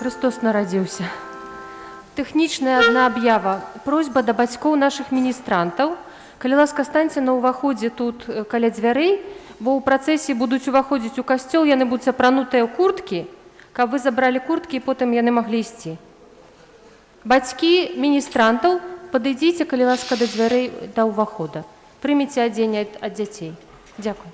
Хрыстос нарадзіўся. Тэхнічная адна аб'ява. Просьба да бацькоў нашых міністрантаў. Калі ласка, станьце на ўваходзе тут каля дзвярэй, бо ў працэсе будуць уваходзіць у касцёл, яны будуць апранутыя ў курткі, каб вы забралі курткі і потым яны маглі ісці. Бацькі міністрантаў, падыдзіце, калі ласка, да дзвярэй, да ўвахода. Прыміце адзенне ад дзяцей. Дзякуй.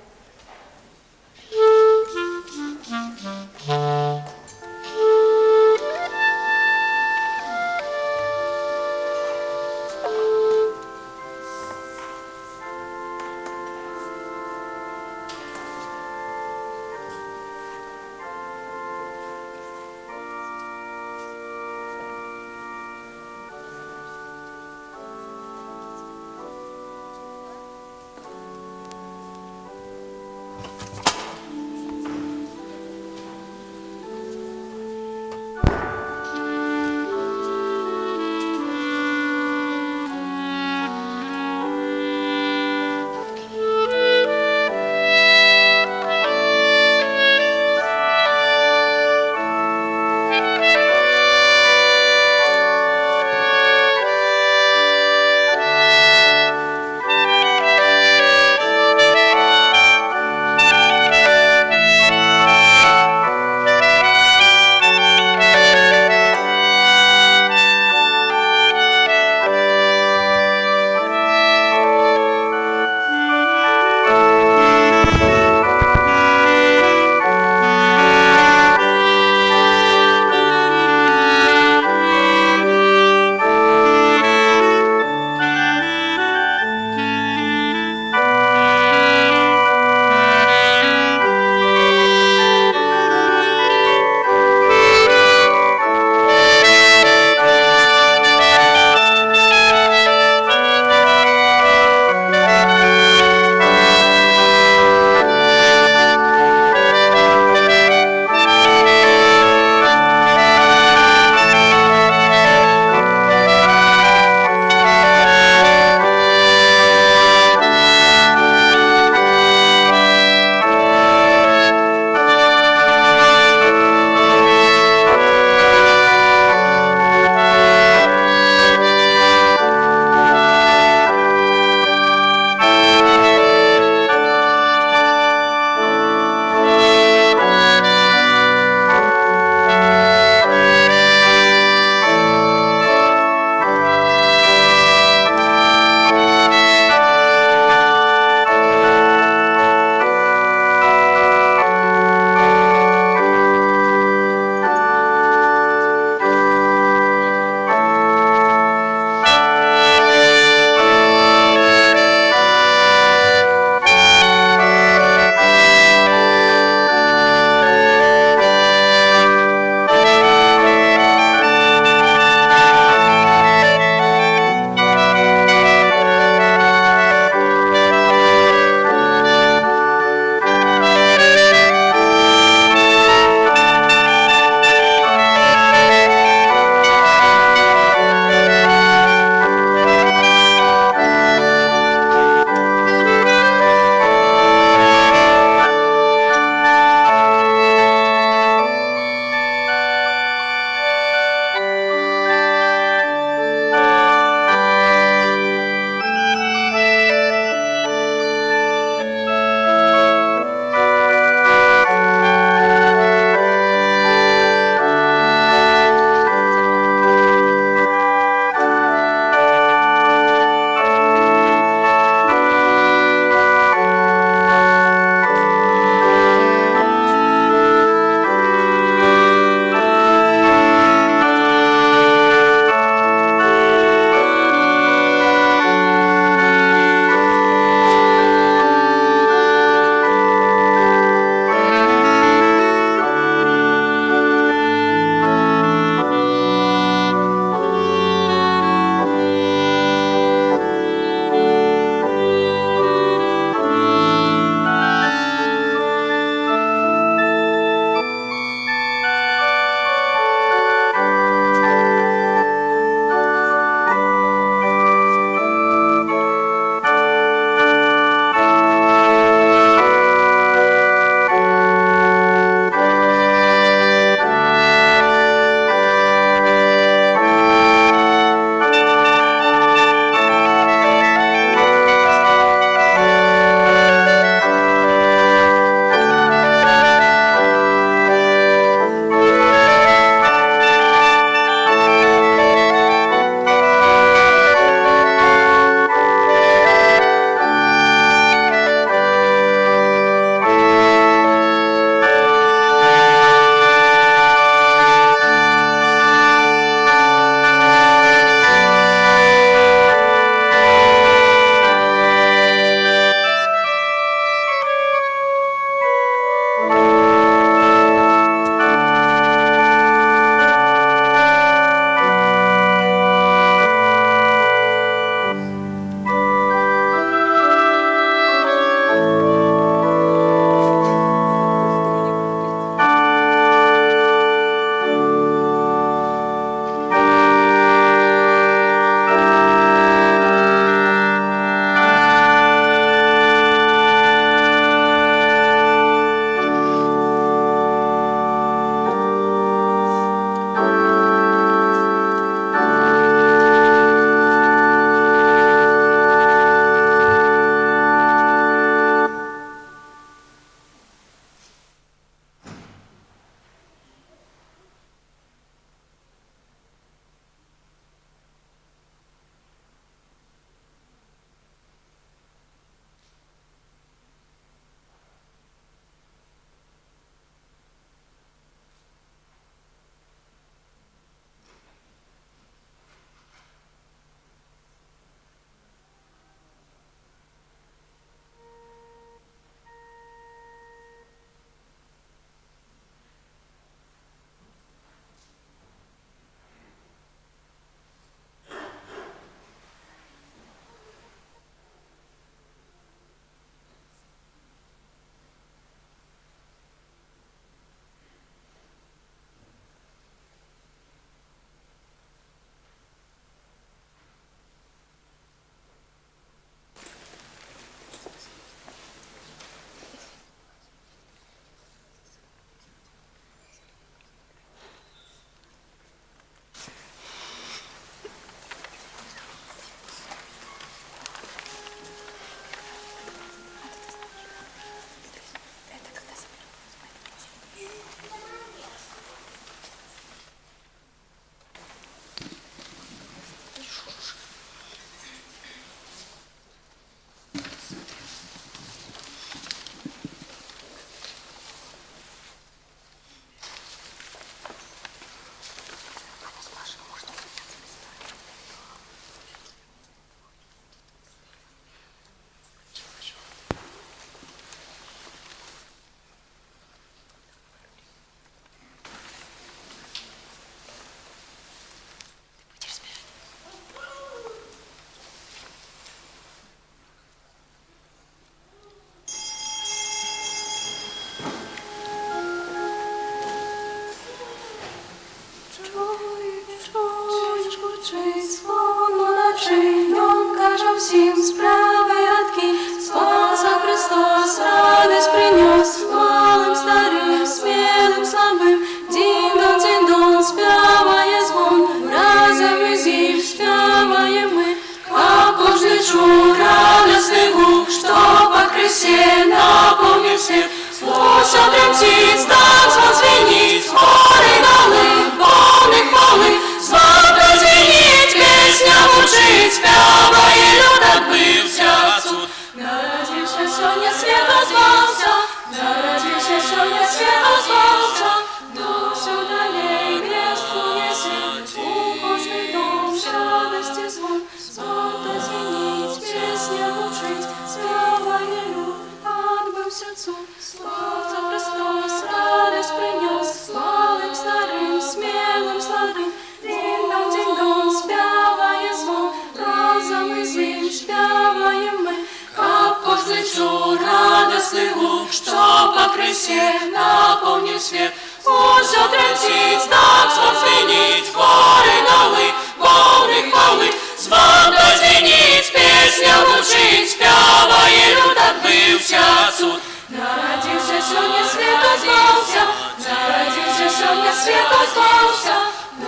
Гучыць звон уначы, ён кажа ўсім: «Справы адкінь». Збаўца Хрыстос радасць прынёс малым, старым, смелым, слабым. Дзінь-дон, дзінь-дон, спявае звон, разам з ім спяваем мы. Каб кожны чуў радасны гук, што пакрысе напоўніў свет. Усё трымціць, так звон звініць, горы, далы, поўны хвалы. Звон звініць, песня гучыць, спявае люд, адбыўся цуд. Нарадзіўся сёння свету Збаўца, нарадзіўся сёння свету Збаўца. Усё далей вестку нясе, у кожны дом радасці звон. Звон той звініць, песня гучыць, спявае люд, адбыўся цуд. Збаўца Хрыстос радасць прынёс малым, старым, смелым, слабым. Дзінь-дон, дзінь-дон, спявае звон, разам з ім спяваем мы. Каб кожны чуў радасны гук, што пакрысе напоўніў свет. Усё трымціць, так звон звініць, горы, далы, поўны хвалы. Звон той звініць, песня гучыць, спявае люд, адбыўся цуд. Нарадзіўся сёння свету Збаўца, нарадзіўся сёння свету Збаўца.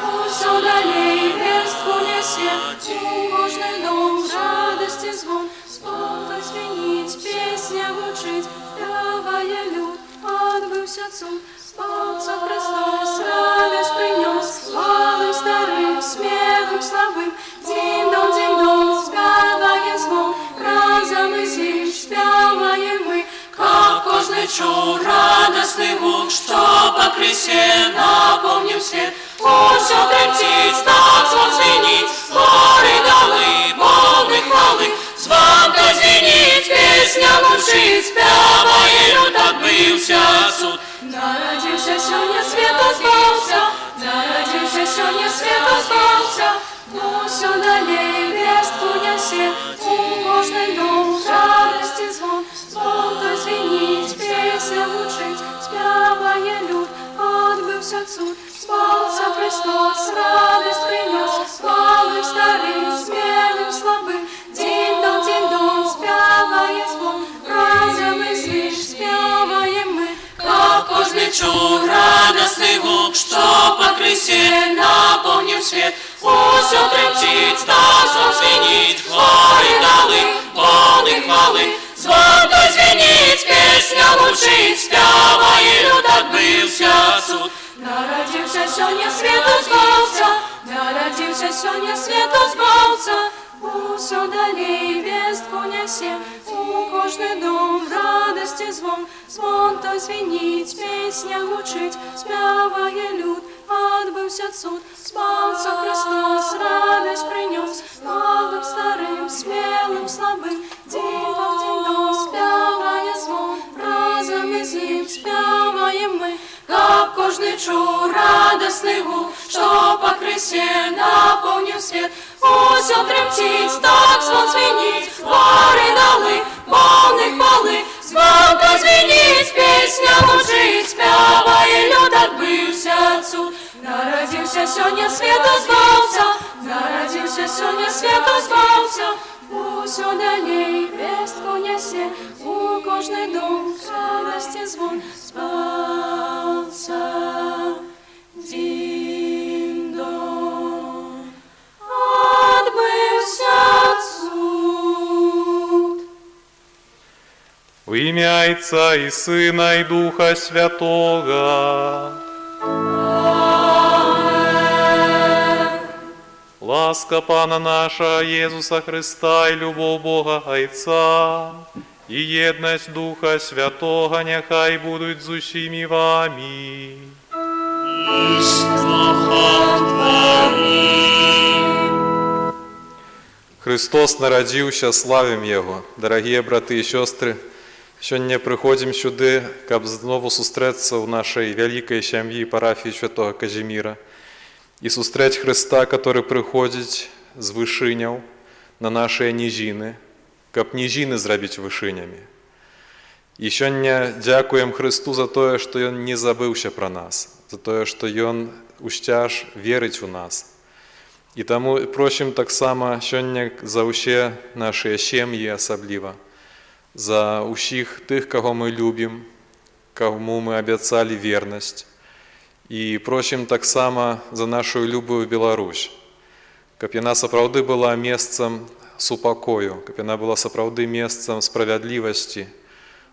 Усё далей вестку нясе, у кожны дом радасці звон. Звон той звініць, песня гучыць, спявае люд, адбыўся цуд. Збаўца Хрыстос радасць прынёс малым, старым, смелым, слабым. Дзінь-дон, дзінь-дон, спявае звон, разам з ім спяваем мы. Каб кожны чуў радасны гук, што пакрысе напоўніў свет. Усё трымціць, так звон звініць, горы, далы, поўны хвалы. Звон той звініць, песня гучыць, спявае люд, адбыўся цуд. Нарадзіўся сёння свету Збаўца, нарадзіўся сёння свету Збаўца. Усё далей вестку нясе, у кожны дом радасці звон. Звон той звініць, песня гучыць, спявае люд, адбыўся цуд. Збаўца Хрыстос радасць прынёс малым, старым, смелым, слабым. Дзінь-дон, дзінь-дон, спявае звон, разам з ім спяваем мы. Каб кожны чуў радасны гук, што пакрысе напоўніў свет. Усё трымціць, так звон звініць, горы, далы, поўны хвалы. Звон той звініць, песня гучыць, спявае люд, адбыўся цуд. Нарадзіўся сёння свету Збаўца, нарадзіўся сёння свету Збаўца. Усё далей вестку нясе, у кожны дом радасці звон. Звон той звініць, песня гучыць, спявае люд, адбыўся цуд. Збаўца Хрыстос радасць прынёс малым, старым, смелым, слабым. Дзінь-дон, дзінь-дон, спявае звон, разам з ім спяваем мы. Каб кожны чуў радасны гук, што пакрысе напоўніў свет. Усё трымціць, так звон звініць, горы, далы, поўны хвалы. Звон той звініць, песня гучыць, спявае люд, адбыўся цуд. Нарадзіўся сёння свету Збаўца, нарадзіўся сёння свету Збаўца. Усё далей вестку нясе, у кожны дом радасці звон. Збаўца, дзінь-дон, адбыўся цуд. У імя Айца і Сына і Духа Святога. Амэн. Ласка Пана нашага Езуса Хрыста і любоў Бога Айца і еднасць Духа Святога няхай будуць з усімі вамі. І з духам Тваім. Хрыстос нарадзіўся, славім Яго. Дарагія браты і сёстры, сёння прыходзім сюды, каб знову сустрэцца ў нашай вялікай сям'і парафіі святога Казіміра і сустрэць Хрыста, который прыходзіць з вышыняў на нашыя нізіны, каб нізіны зрабіць вышынямі. І сёння дзякуем Хрысту за тое, што Ён не забыўся пра нас, за тое, што Ён усцяж верыць у нас. І таму просім таксама сёння за ўсе нашыя сем'і асабліва, за ўсіх тых, каго мы любім, каму мы абяцалі вернасць. І просім таксама за нашу любую Беларусь, каб яна сапраўды была месцам супакою, каб яна была сапраўды месцам справядлівасці,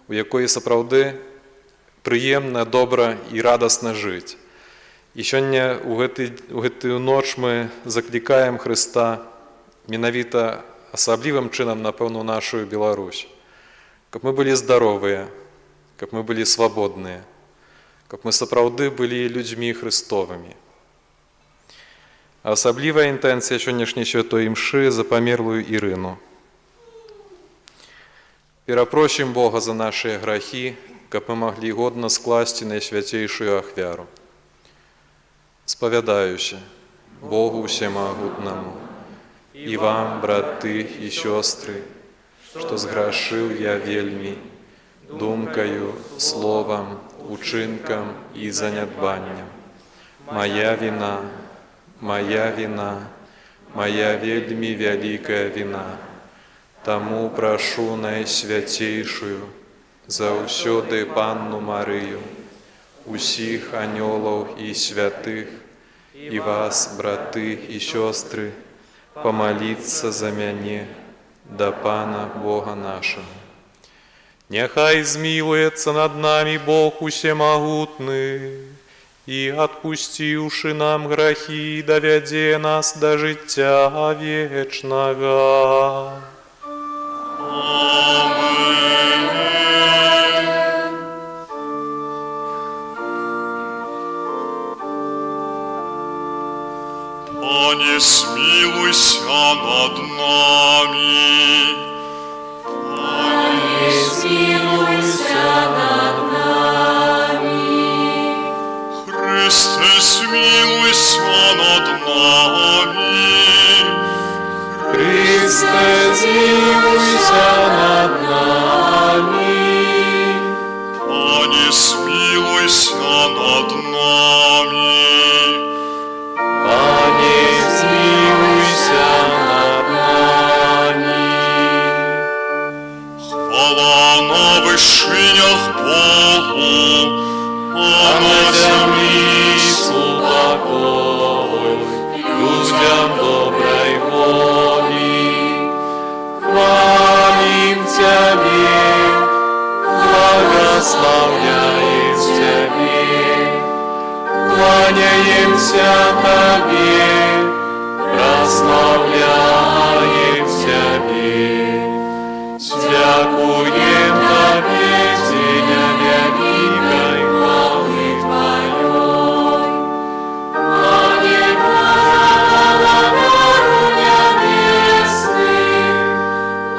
у якой сапраўды прыемна, добра і радасна жыць. І сёння у гэтую ноч мы заклікаем Хрыста менавіта асаблівым чынам, напэўна, у нашу Беларусь, каб мы былі здаровыя, каб мы былі свабодныя, каб мы сапраўды былі людзьмі Хрыстовымі. А асаблівая інтэнцыя сённяшняй святой імшы за памерлую Ірыну. Перапросім Бога за нашыя грахі, каб мы маглі годна скласці найсвяцейшую ахвяру. Спавядаюся Богу усемагутнаму і вам, браты і сёстры, што зграшыў я вельмі думкаю, словам, учынкам і занядбаннем. Мая віна, мая віна, мая вельмі вялікая віна. Таму прашу найсвяцейшую, заўсёды Панну Марыю, усіх анёлаў і святых, і вас, браты і сёстры, памаліцца за мяне да Пана Бога нашага. Няхай змілуецца над намі Бог усемагутны, і, адпусціўшы нам грахі, давядзе нас да жыцця вечнага. Амэн. Пане, змілуйся над намі. Пане, змілуйся над намі. Хрысце, змілуйся над намі. Хрысце, змілуйся над намі. Пане, змілуйся над намі. Пане, змілуйся над намі. Хвала на вышынях Богу, а А на на зямлі зямлі супакой, людзям добрай волі. Хвалім Цябе, благаслаўляем Цябе, кланяемся Табе, праслаўляем Цябе. Дзякуем Табе, дзеля вялікай хвалы Тваёй. Пане Божа, Валадару нябесны,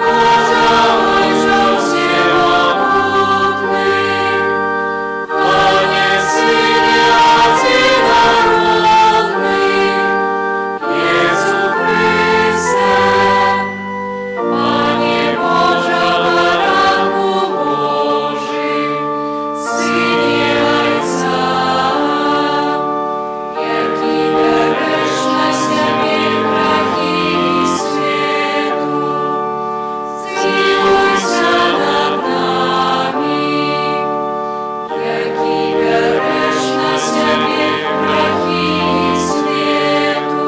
Божа Ойча ўсемагутны, Пане Сыне Адзінародны, Езу Хрысце, Пане Божа, Баранку Божы, Сыне Айца, які бярэш на сябе грахі свету, змілуйся над намі. Які бярэш на сябе грахі свету,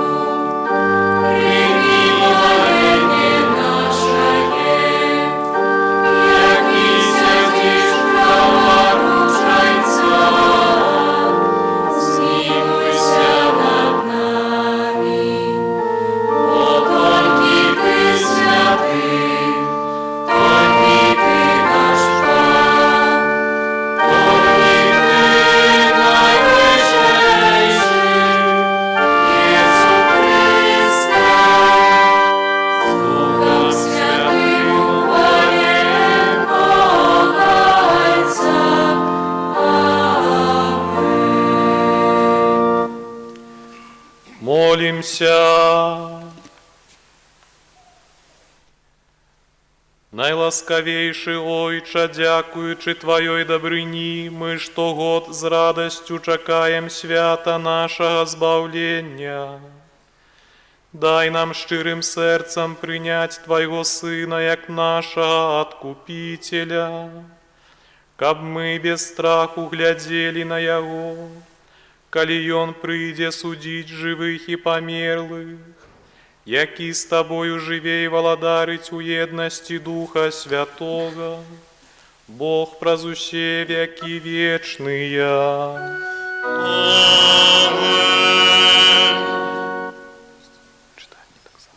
прымі маленне нашае, які сядзіш праваруч Айца, змілуйся над намі. Бо толькі Ты святы, толькі Ты наш Пан, толькі Ты найвышэйшы, Езу Хрысце, з Духам Святым у хвале Бога Айца. Амэн. Молімся. Найласкавейшы Ойча, дзякуючы Тваёй дабрыні, мы штогод з радасцю чакаем свята нашага збаўлення. Дай нам шчырым сэрцам прыняць Твайго Сына як нашага Адкупіцеля, каб мы без страху глядзелі на Яго, калі Ён прыйдзе судзіць жывых і памерлых, які з Табою жыве і валадарыць у еднасці Духа Святога, Бог праз усе вякі вечныя. Амэн. Чытанне таксама.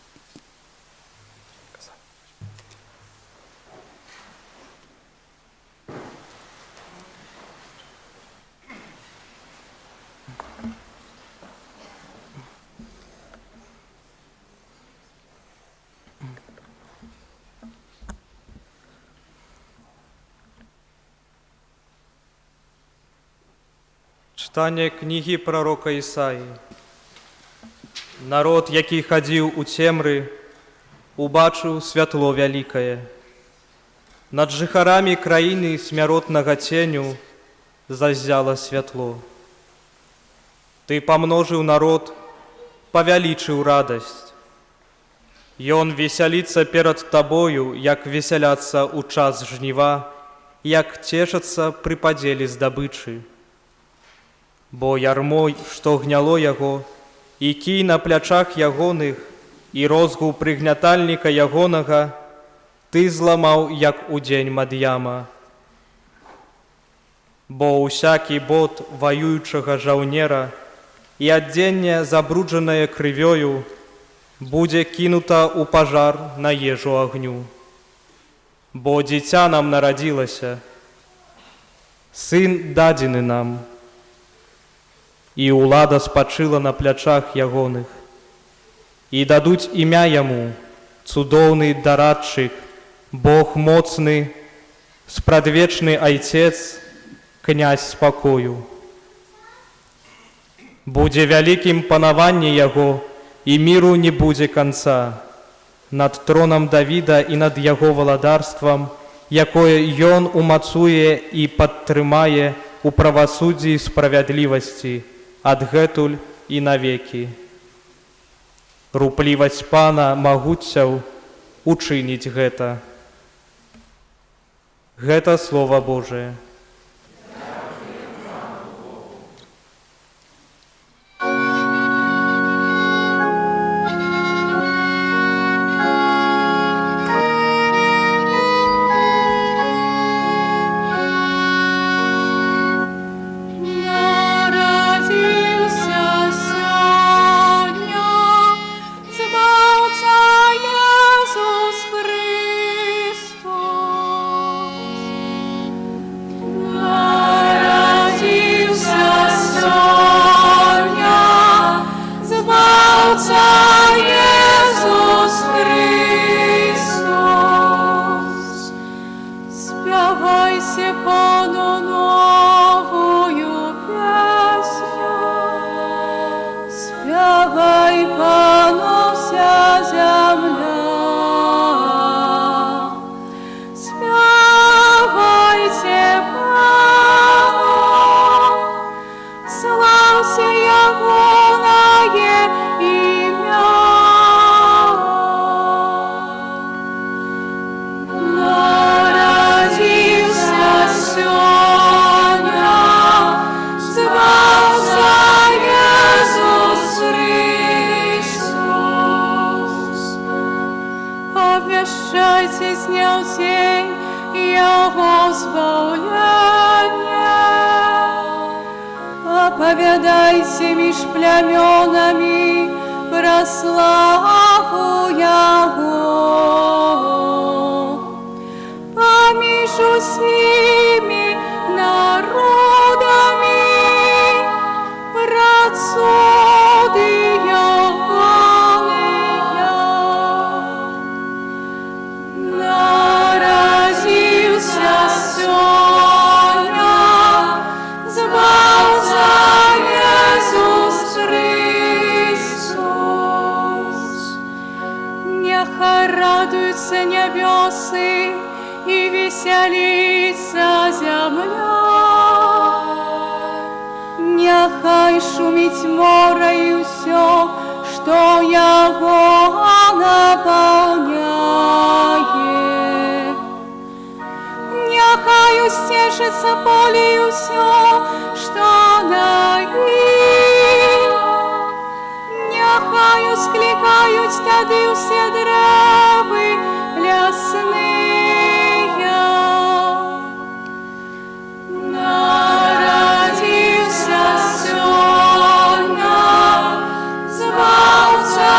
Казаў. Чытанне кнігі прарока Ісаі. Народ, які хадзіў у цемры, убачыў святло вялікае. Над жыхарамі краіны смяротнага ценю заззяла святло. Ты памножыў народ, павялічыў радасць. Ён весяліцца перад табою, як весяляцца ў час жніва, як цешацца пры падзеле здабычы. Бо ярмо, што гняло яго, і кій на плячах ягоных, і розгу прыгнятальніка ягонага, ты зламаў, як у дзень Мад'яма. Бо ўсякі бот ваюючага жаўнера і адзенне, забруджанае крывёю, будзе кінута ў пажар на ежу агню. Бо дзіця нам нарадзілася, сын дадзены нам, і ўлада спачыла на плячах ягоных. І дадуць імя яму: Цудоўны Дарадчык, Бог моцны, Спрадвечны Айцец, Князь спакою. Будзе вялікім панаванне яго, і міру не будзе канца над тронам Давіда і над яго валадарствам, якое ён умацуе і падтрымае у правасуддзі і справядлівасці адгэтуль і навекі. Руплівасць Пана магуццяў учыніць гэта. Гэта Слова Божае. Нарадзіўся сёння Збаўца Езус Хрыстус. Нарадзіўся сёння Збаўца Езус Хрыстус. Спявайце Пану новую песню, спявай Пану, уся зямля. Спявайце Пану, слаўце Ягонае імя. Нарадзіўся сёння Збаўца Езус Хрыстус. Абвяшчайце з дня ў дзень Яго збаўленне. Апавядайце між плямёнамі пра славу Яго. Паміж усімі народамі пра цуды Ягоныя. Нарадзіўся сёння Збаўца Езус Хрыстус. Няхай радуюцца нябёсы і весяліцца зямля. Няхай шуміць мора і ўсё, што яго напаўняе. Няхай усцешыцца поле і ўсё, што на ім. Няхай усклікаюць тады ўсе дрэвы лясныя. Нарадзіўся сёння Збаўца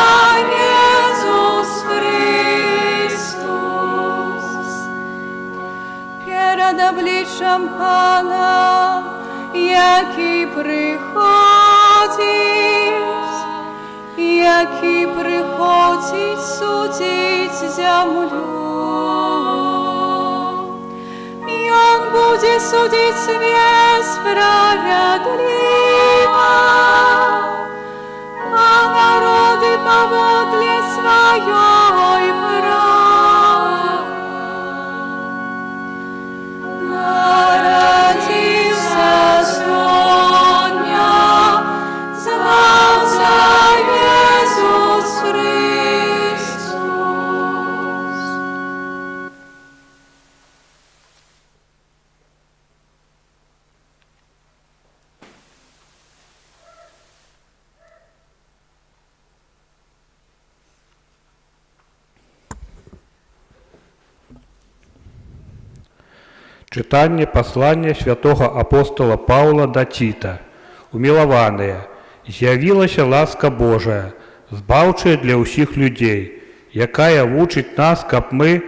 Езус Хрыстус. Перад абліччам Пана, які прыходзіць судзіць зямлю. Ён будзе судзіць свет справядліва, а народы паводле сваёй праўды. Нарадзіўся сёння Збаўца Езус Хрыстус. Чытанне паслання святога апостала Паўла да Ціта. Умілаваныя, з'явілася ласка Божая, збаўчая для ўсіх людзей, якая вучыць нас, каб мы,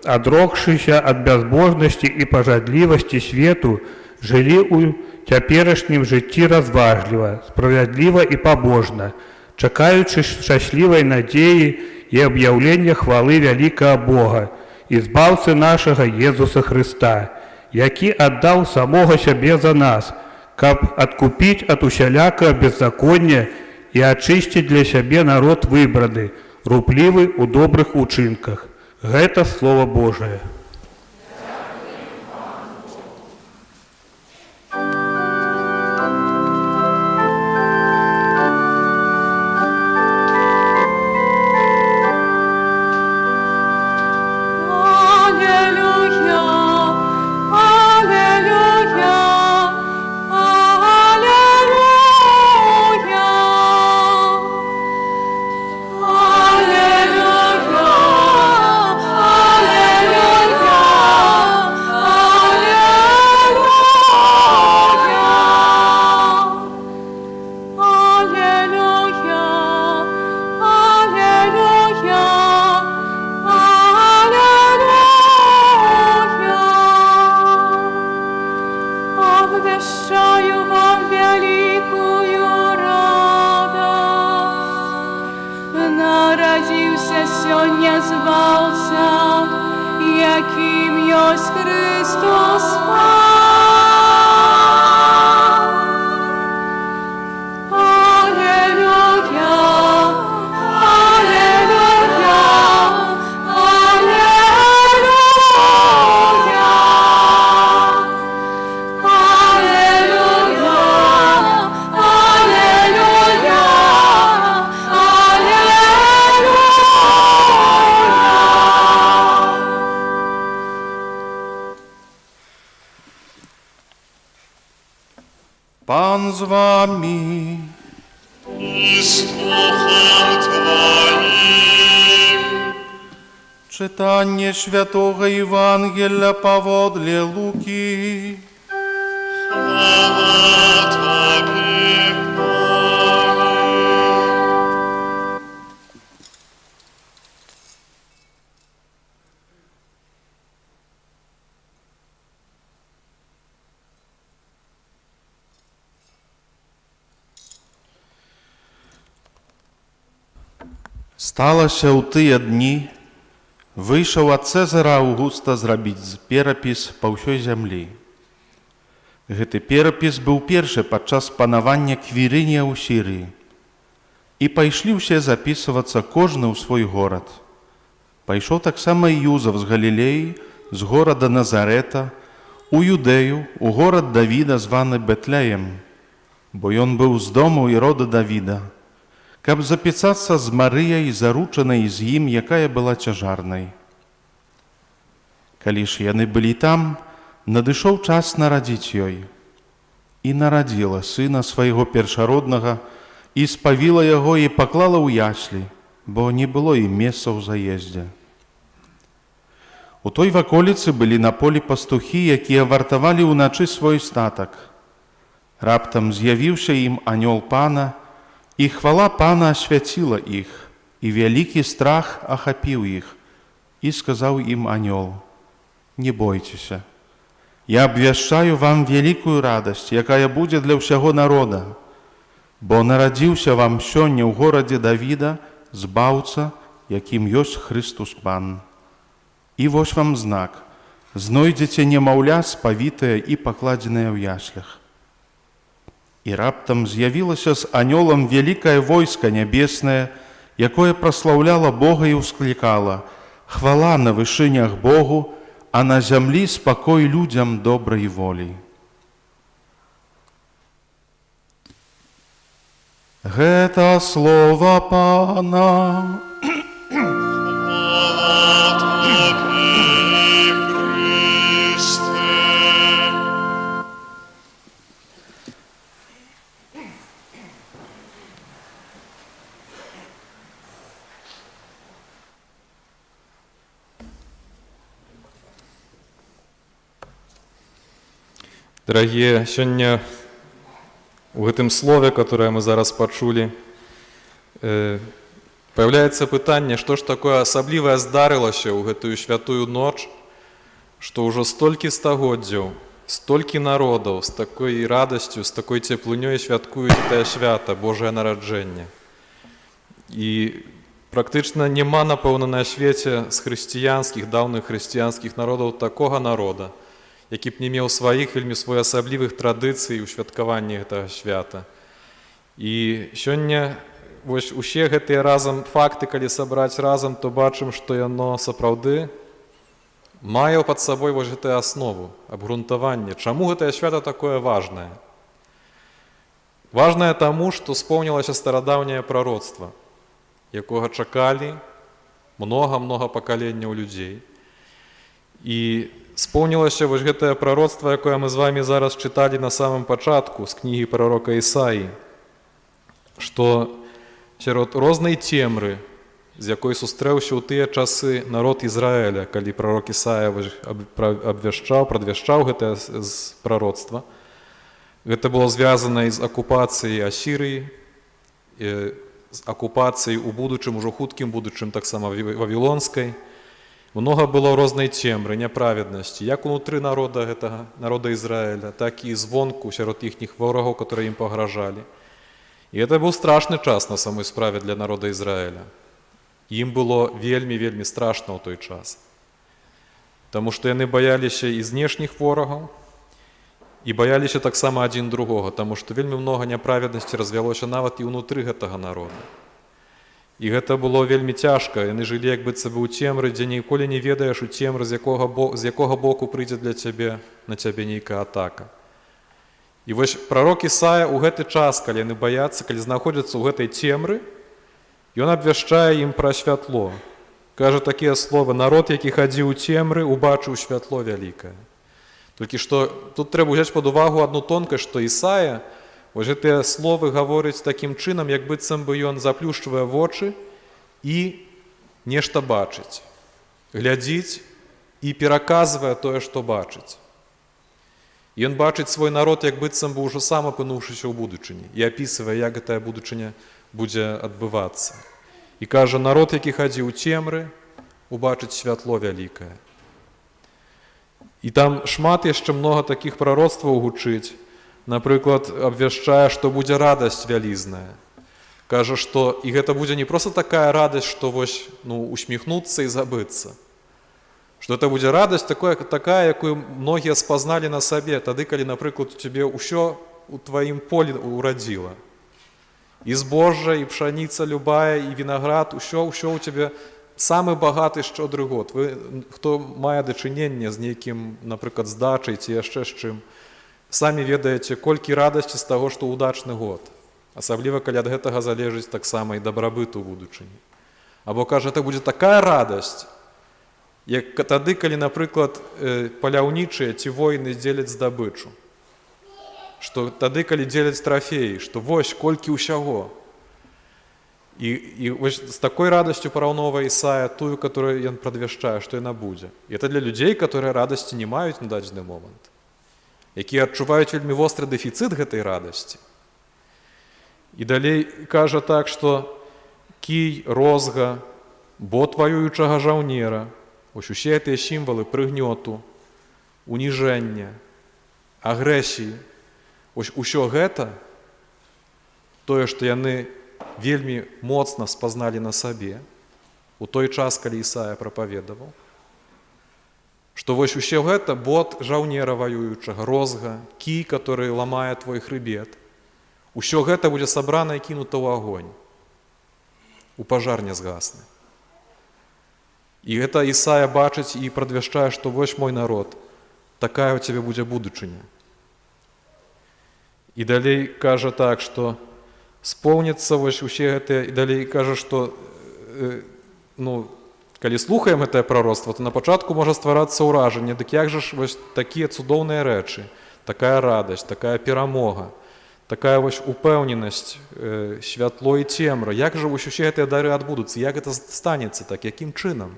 адрокшыся ад бязбожнасці і пажадлівасці свету, жылі ў цяперашнім жыцці разважліва, справядліва і пабожна, чакаючы шчаслівай надзеі і аб'яўлення хвалы вялікага Бога і Збаўцы нашага Езуса Хрыста, які аддаў самога сябе за нас, каб адкупіць ад усялякага беззаконня і ачысціць для сябе народ выбраны, руплівы ў добрых учынках. Гэта Слова Божае. Алелюя, алелюя, алелюя. Алелюя, алелюя, алелюя. Алелюя, алелюя, алелюя. Обвяшчаю вам вялікую радасць. Нарадзіўся сёння Збаўца, якім ёсць Хрыстос Пан. Алелюя, алелюя, алелюя. Алелюя, алелюя, алелюя. Пан з вамі. І з духам Тваім. Чытанне святога Евангелля паводле Лукі. Хвала Табе, Пане. Сталася ў тыя дні, выйшаў ад Цэзара Аўгуста зрабіць перапіс па ўсёй зямлі. Гэты перапіс быў першы падчас панавання Квірынія ў Сірыі. І пайшлі ўсе запісвацца, кожны ў свой горад. Пайшоў таксама і Юзаф з Галілеі, з горада Назарэта, У Юдэю, у горад Давіда, званы Бэтлеем, бо ён быў з дому і рода Давіда, каб запісацца з Марыяй, заручанай з ім, якая была цяжарнай. Калі ж яны былі там, надышоў час нарадзіць ёй. І нарадзіла сына свайго першароднага, і спавіла яго і паклала ў яслі, бо не было ім месца ў заездзе. У той ваколіцы былі на полі пастухі, якія вартавалі ўначы свой статак. Раптам з'явіўся ім анёл Пана, і хвала Пана асвяціла іх, і вялікі страх ахапіў іх, і сказаў ім анёл: « Не бойцеся. Я абвяшчаю вам вялікую радасць, якая будзе для ўсяго народа, бо нарадзіўся вам сёння ў горадзе Давіда Збаўца, якім ёсць Хрыстус Пан. І вось вам знак: знойдзеце немаўля, спавітае і пакладзенае ў яслях. І раптам з'явілася з анёлам вялікае войска нябеснае, якое праслаўляла Бога і ўсклікала: Хвала на вышынях Богу, а на зямлі спакой людзям добрай волі. Гэта слова Пана. Хвала Табе, Хрысце. Дарагія, сёння у гэтым слове, которое мы зараз пачулі, паяўляецца пытанне, што ж такое асаблівае здарылася ў гэтую святую ноч, што ўжо столькі стагоддзяў, столькі народаў з такой радасцю, з такой цеплынёй святкуюць гэтае свята, Божае нараджэнне. І практычна няма, напэўна, на свеце з хрысціянскіх, даўных хрысціянскіх народаў такога народа, які б не меў сваіх вельмі своеасаблівых традыцый у святкаванні гэтага свята. І сёння вось усе гэтыя разам факты, калі сабраць разам, то бачым, што яно сапраўды мае пад сабой вось гэтую аснову, абгрунтаванне. Чаму гэтае свята такое важнае? Важнае таму, што споўнілася старадаўняе прароцтва, якога чакалі многа-многа пакаленняў людзей. І споўнілася вось гэтае прароцтва, якое мы з вамі зараз чыталі на самым пачатку з кнігі прарока Ісаі, што сярод рознай цемры, з якой сустрэўся ў тыя часы народ Ізраэля, калі прарок Ісая абвяшчаў, прадвяшчаў гэтае прароцтва, гэта было звязана і з акупацыяй Асірыі, з акупацыяй у будучым, ужо хуткім будучым таксама вавілонскай. Многа было рознай цемры, няправеднасці, як унутры народа гэтага, народа Ізраэля, так і звонку сярод іхніх ворагаў, которые ім пагражалі. І гэта быў страшны час на самой справе для народа Ізраэля. Ім было вельмі, вельмі страшна ў той час. Таму што яны баяліся і знешніх ворагаў, і баяліся таксама адзін другога, таму што вельмі многа няправеднасці развялося нават і ўнутры гэтага народа. І гэта было вельмі цяжка. Яны жылі як быццам бы ў цемры, дзе ніколі не ведаеш у цемры, з якога боку прыйдзе для цябе, на цябе нейкая атака. І вось прарок Ісая ў гэты час, калі яны баяцца, калі знаходзяцца ў гэтай цемры, ён абвяшчае ім пра святло. Кажа такія словы: народ, які хадзіў у цемры, убачыў святло вялікае. Толькі што тут трэба ўзяць пад увагу адну тонкасць, што Ісая вось гэтыя словы гаворыць такім чынам, як быццам бы ён заплюшчвае вочы і нешта бачыць, глядзіць і пераказвае тое, што бачыць. Ён бачыць свой народ, як быццам бы ўжо сам апынуўшыся ў будучыні, і апісвае, як гэтая будучыня будзе адбывацца. І кажа, народ, які хадзіў у цемры, убачыць святло вялікае. І там шмат яшчэ многа такіх прароцтваў гучыць. Напрыклад, абвяшчае, што будзе радасць вялізная. Кажа, што і гэта будзе не проста такая радасць, што вось, ну, усміхнуцца і забыцца. Што это будзе радасць такая, якую многія спазналі на сабе, тады, калі, напрыклад, у цябе ўсё ў тваім полі урадзіла. І збожжа, і пшаніца любая, і вінаград, усё ў цябе самы багаты шчодры год. Вы, хто мае дачыненне з нейкім, напрыклад, з дачай ці яшчэ з чым, самі ведаеце, колькі радасці з таго, што ўдачны год. Асабліва, калі ад гэтага залежыць таксама і дабрабыт у будучыні. Або кажа, это будзе такая радасць, як тады, калі, напрыклад, паляўнічыя ці воіны дзеляць здабычу. Што тады, калі дзеляць трафеі, што вось колькі ўсяго. І вось з такой радасцю параўноўвае Ісая тую, которую ён прадвяшчае, што яна будзе. І это для людзей, которые радасці не маюць на дадзены момант, якія адчуваюць вельмі востры дэфіцыт гэтай радасці. І далей кажа так, што кій, розга, бот ваюючага жаўнера, ось усе гэтыя сімвалы прыгнёту, уніжэння, агрэсіі, ось усё гэта, тое, што яны вельмі моцна спазналі на сабе у той час, калі Ісая прапаведаваў, што вось усё гэта бот жаўнера ваюючага, розга, кій, который ламае твой хрыбет, усё гэта будзе сабрана і кінута ў агонь, у пажар нязгасны. І гэта Ісая бачыць і прадвяшчае, што вось, мой народ, такая ў цябе будзе будучыня. І далей кажа так, што споўніцца вось усе гэтыя, і далей кажа, што ну, калі слухаем гэтае прароцтва, то на пачатку можа стварацца ўражанне, дык як жа ж вось такія цудоўныя рэчы, такая радасць, такая перамога, такая вось упэўненасць, святло і цемра, як жа вось усе гэтыя дары адбудуцца, як гэта станецца так, якім чынам?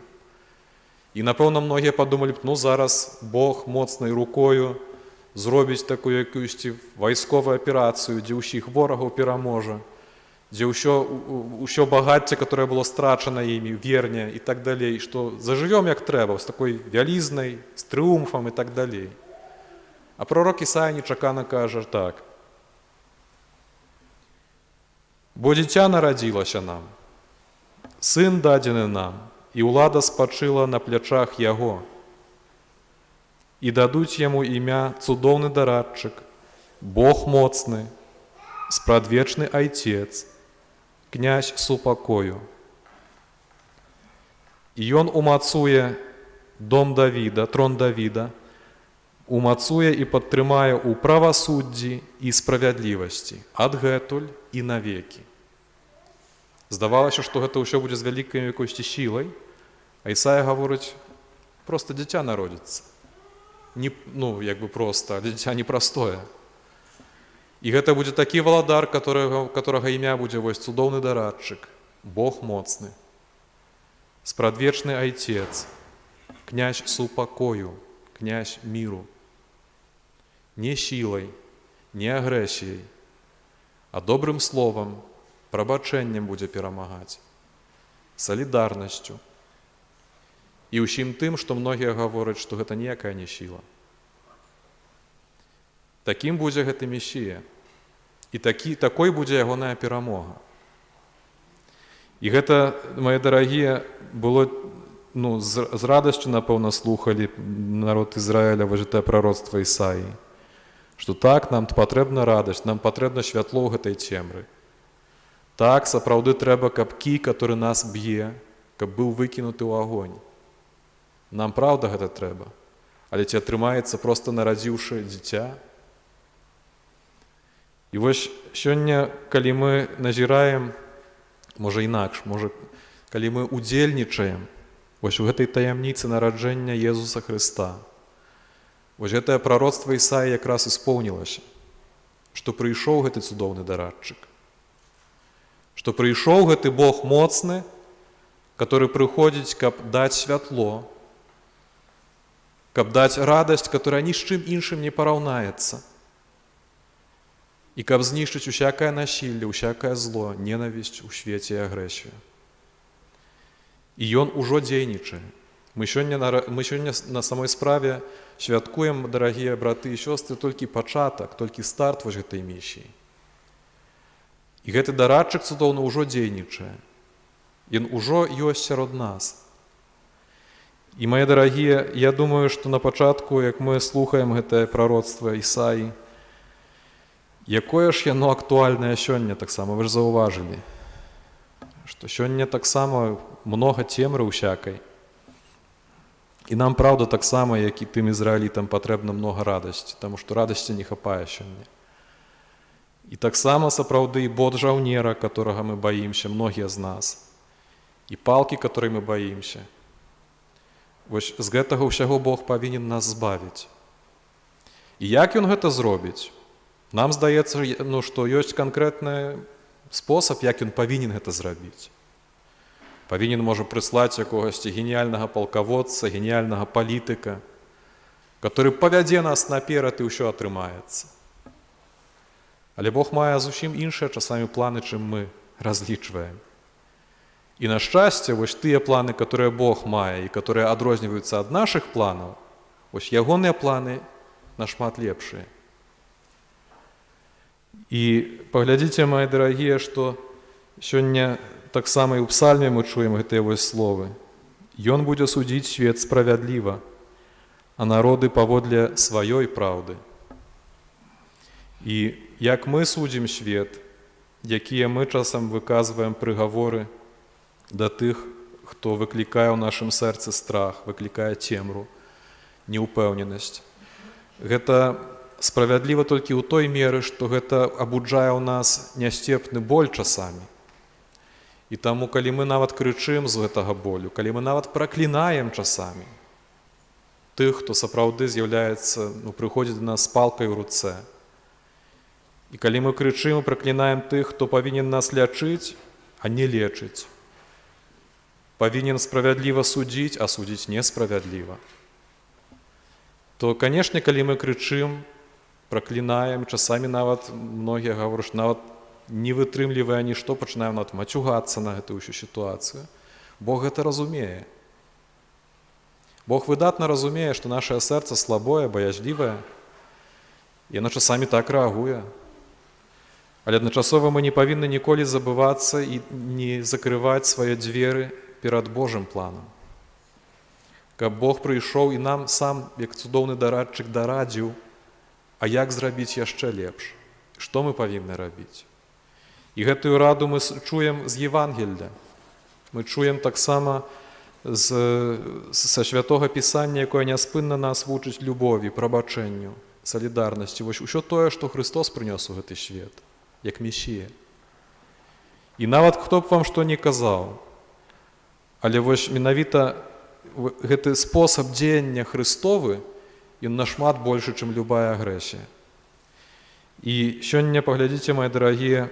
І, напэўна, многія падумалі б, ну, зараз Бог моцнай рукою зробіць такую якуюсьці вайсковую аперацыю, дзе ўсіх ворагаў пераможа, дзе ўсё багацце, которое было страчана імі, верне і так далей, што зажывём як трэба, з такой вялізнай, з трыумфам і так далей. А пророк Ісая нечакана кажа так: «Бо дзіця нарадзілася нам, сын дадзены нам, і ўлада спачыла на плячах яго. І дадуць яму імя Цудоўны дарадчык, Бог моцны, спрадвечны Айцец, князь супакою. І ён умацуе дом Давіда, трон Давіда, умацуе і падтрымае ў правасуддзі і справядлівасці адгэтуль і навекі». Здавалася, што гэта ўсё будзе з вялікай якойсьці сілай, а Ісая гаворыць: просто дзіця народзіцца. Не, ну, як бы просто, але дзіця непростое. І гэта будзе такі валадар, которого імя будзе вось Цудоўны дарадчык, Бог моцны, спрадвечны Айцец, князь супакою, князь міру. Не сілай, не агрэсіяй, а добрым словам, прабачэннем будзе перамагаць, салідарнасцю і ўсім тым, што многія гавораць, што гэта ніякая не сіла. Такім будзе гэты Месія. І такой будзе ягоная перамога. І гэта, мае дарагія, было, ну, з радасцю, напэўна, слухалі народ Ізраіля вось гэтае пророцтва Ісаі. Што так, нам патрэбна радасць, нам патрэбна святло ў гэтай цемры. Так, сапраўды трэба, каб кій, который нас б'е, каб быў выкінуты ў агонь. Нам праўда гэта трэба. Але ці атрымаецца, проста нарадзіўшы дзіця? І вось сёння, калі мы назіраем, можа, інакш, можа, калі мы удзельнічаем вось у гэтай таямніцы нараджэння Езуса Хрыста, вось гэтае пророцтва Ісаі якраз исполнілася, што прыйшоў гэты цудоўны дарадчык, што прыйшоў гэты Бог моцны, который прыходзіць, каб даць святло, каб даць радасць, которая ні з чым іншым не параўнаецца, і каб знішчыць усякае насілле, усякае зло, ненавісць у свеце і агрэсію. І ён ужо дзейнічае. Мы сёння на самой справе святкуем, дарагія браты і сёстры, толькі пачатак, толькі старт вось гэтай місіі. І гэты дарадчык цудоўны ўжо дзейнічае. Ён ужо ёсць сярод нас. І, мае дарагія, я думаю, што на пачатку, як мы слухаем гэтае пророцтва Ісаі, якое ж яно актуальнае сёння таксама, вы ж заўважылі, што Што сёння таксама многа цемры ўсякай. І нам, праўда, таксама, як і тым ізраілітам, патрэбна многа радасці, таму што радасці не хапае сёння. І таксама сапраўды і бот жаўнера, которого мы баімся, многія з нас, і палкі, которой мы баімся. Вось з гэтага ўсяго Бог павінен нас збавіць. І як ён гэта зробіць? Нам здаецца, ну, што ёсць канкрэтны спосаб, як ён павінен гэта зрабіць. Павінен, можа, прыслаць якогасьці геніяльнага палкаводца, геніяльнага палітыка, который павядзе нас наперад, і ўсё атрымаецца. Але Бог мае зусім іншыя часамі планы, чым мы разлічваем. І на шчасце, вось тыя планы, которые Бог мае і которые адрозніваюцца ад нашых планаў, вось ягоныя планы нашмат лепшыя. І паглядзіце, мае дарагія, што сёння таксама і ў псальме мы чуем гэтыя вось словы. Ён будзе судзіць свет справядліва, а народы паводле сваёй праўды. І як мы судзім свет, якія мы часам выказваем прыгаворы да тых, хто выклікае ў нашым сэрцы страх, выклікае цемру, неўпэўненасць. Гэта справядліва толькі ў той меры, што гэта абуджае ў нас нясцерпны боль часамі. І таму, калі мы нават крычым з гэтага болю, калі мы нават праклінаем часамі тых, хто сапраўды з'яўляецца, ну, прыходзіць да нас з палкай у руцэ. І калі мы крычым і праклінаем тых, хто павінен нас лячыць, а не лечыць, павінен справядліва судзіць, а судзіць несправядліва, то, канешне, калі мы крычым, праклінаем, часамі нават многія гавораць, што нават не вытрымлівае нішто, пачынаем нават мацюгацца на гэтую ўсю сітуацыю. Бог гэта разумее. Бог выдатна разумее, што нашае сэрца слабое, баязлівае, і яно часамі так рэагуе. Але адначасова мы не павінны ніколі забывацца і не закрываць свае дзверы перад Божым планам. Каб Бог прыйшоў і нам сам, як цудоўны дарадчык, дарадзіў, а як зрабіць яшчэ лепш, што мы павінны рабіць. І гэтую раду мы чуем з Евангелля. Мы чуем таксама са Святога Пісання, якое няспынна нас вучыць любові, прабачэнню, салідарнасці. Вось усё тое, што Хрыстос прынёс у гэты свет, як Месія. І нават хто б вам што не казаў, але вось менавіта гэты спосаб дзеяння Хрыстовы, ён нашмат большы, чым любая агрэсія. І сёння, паглядзіце, мае дарагія,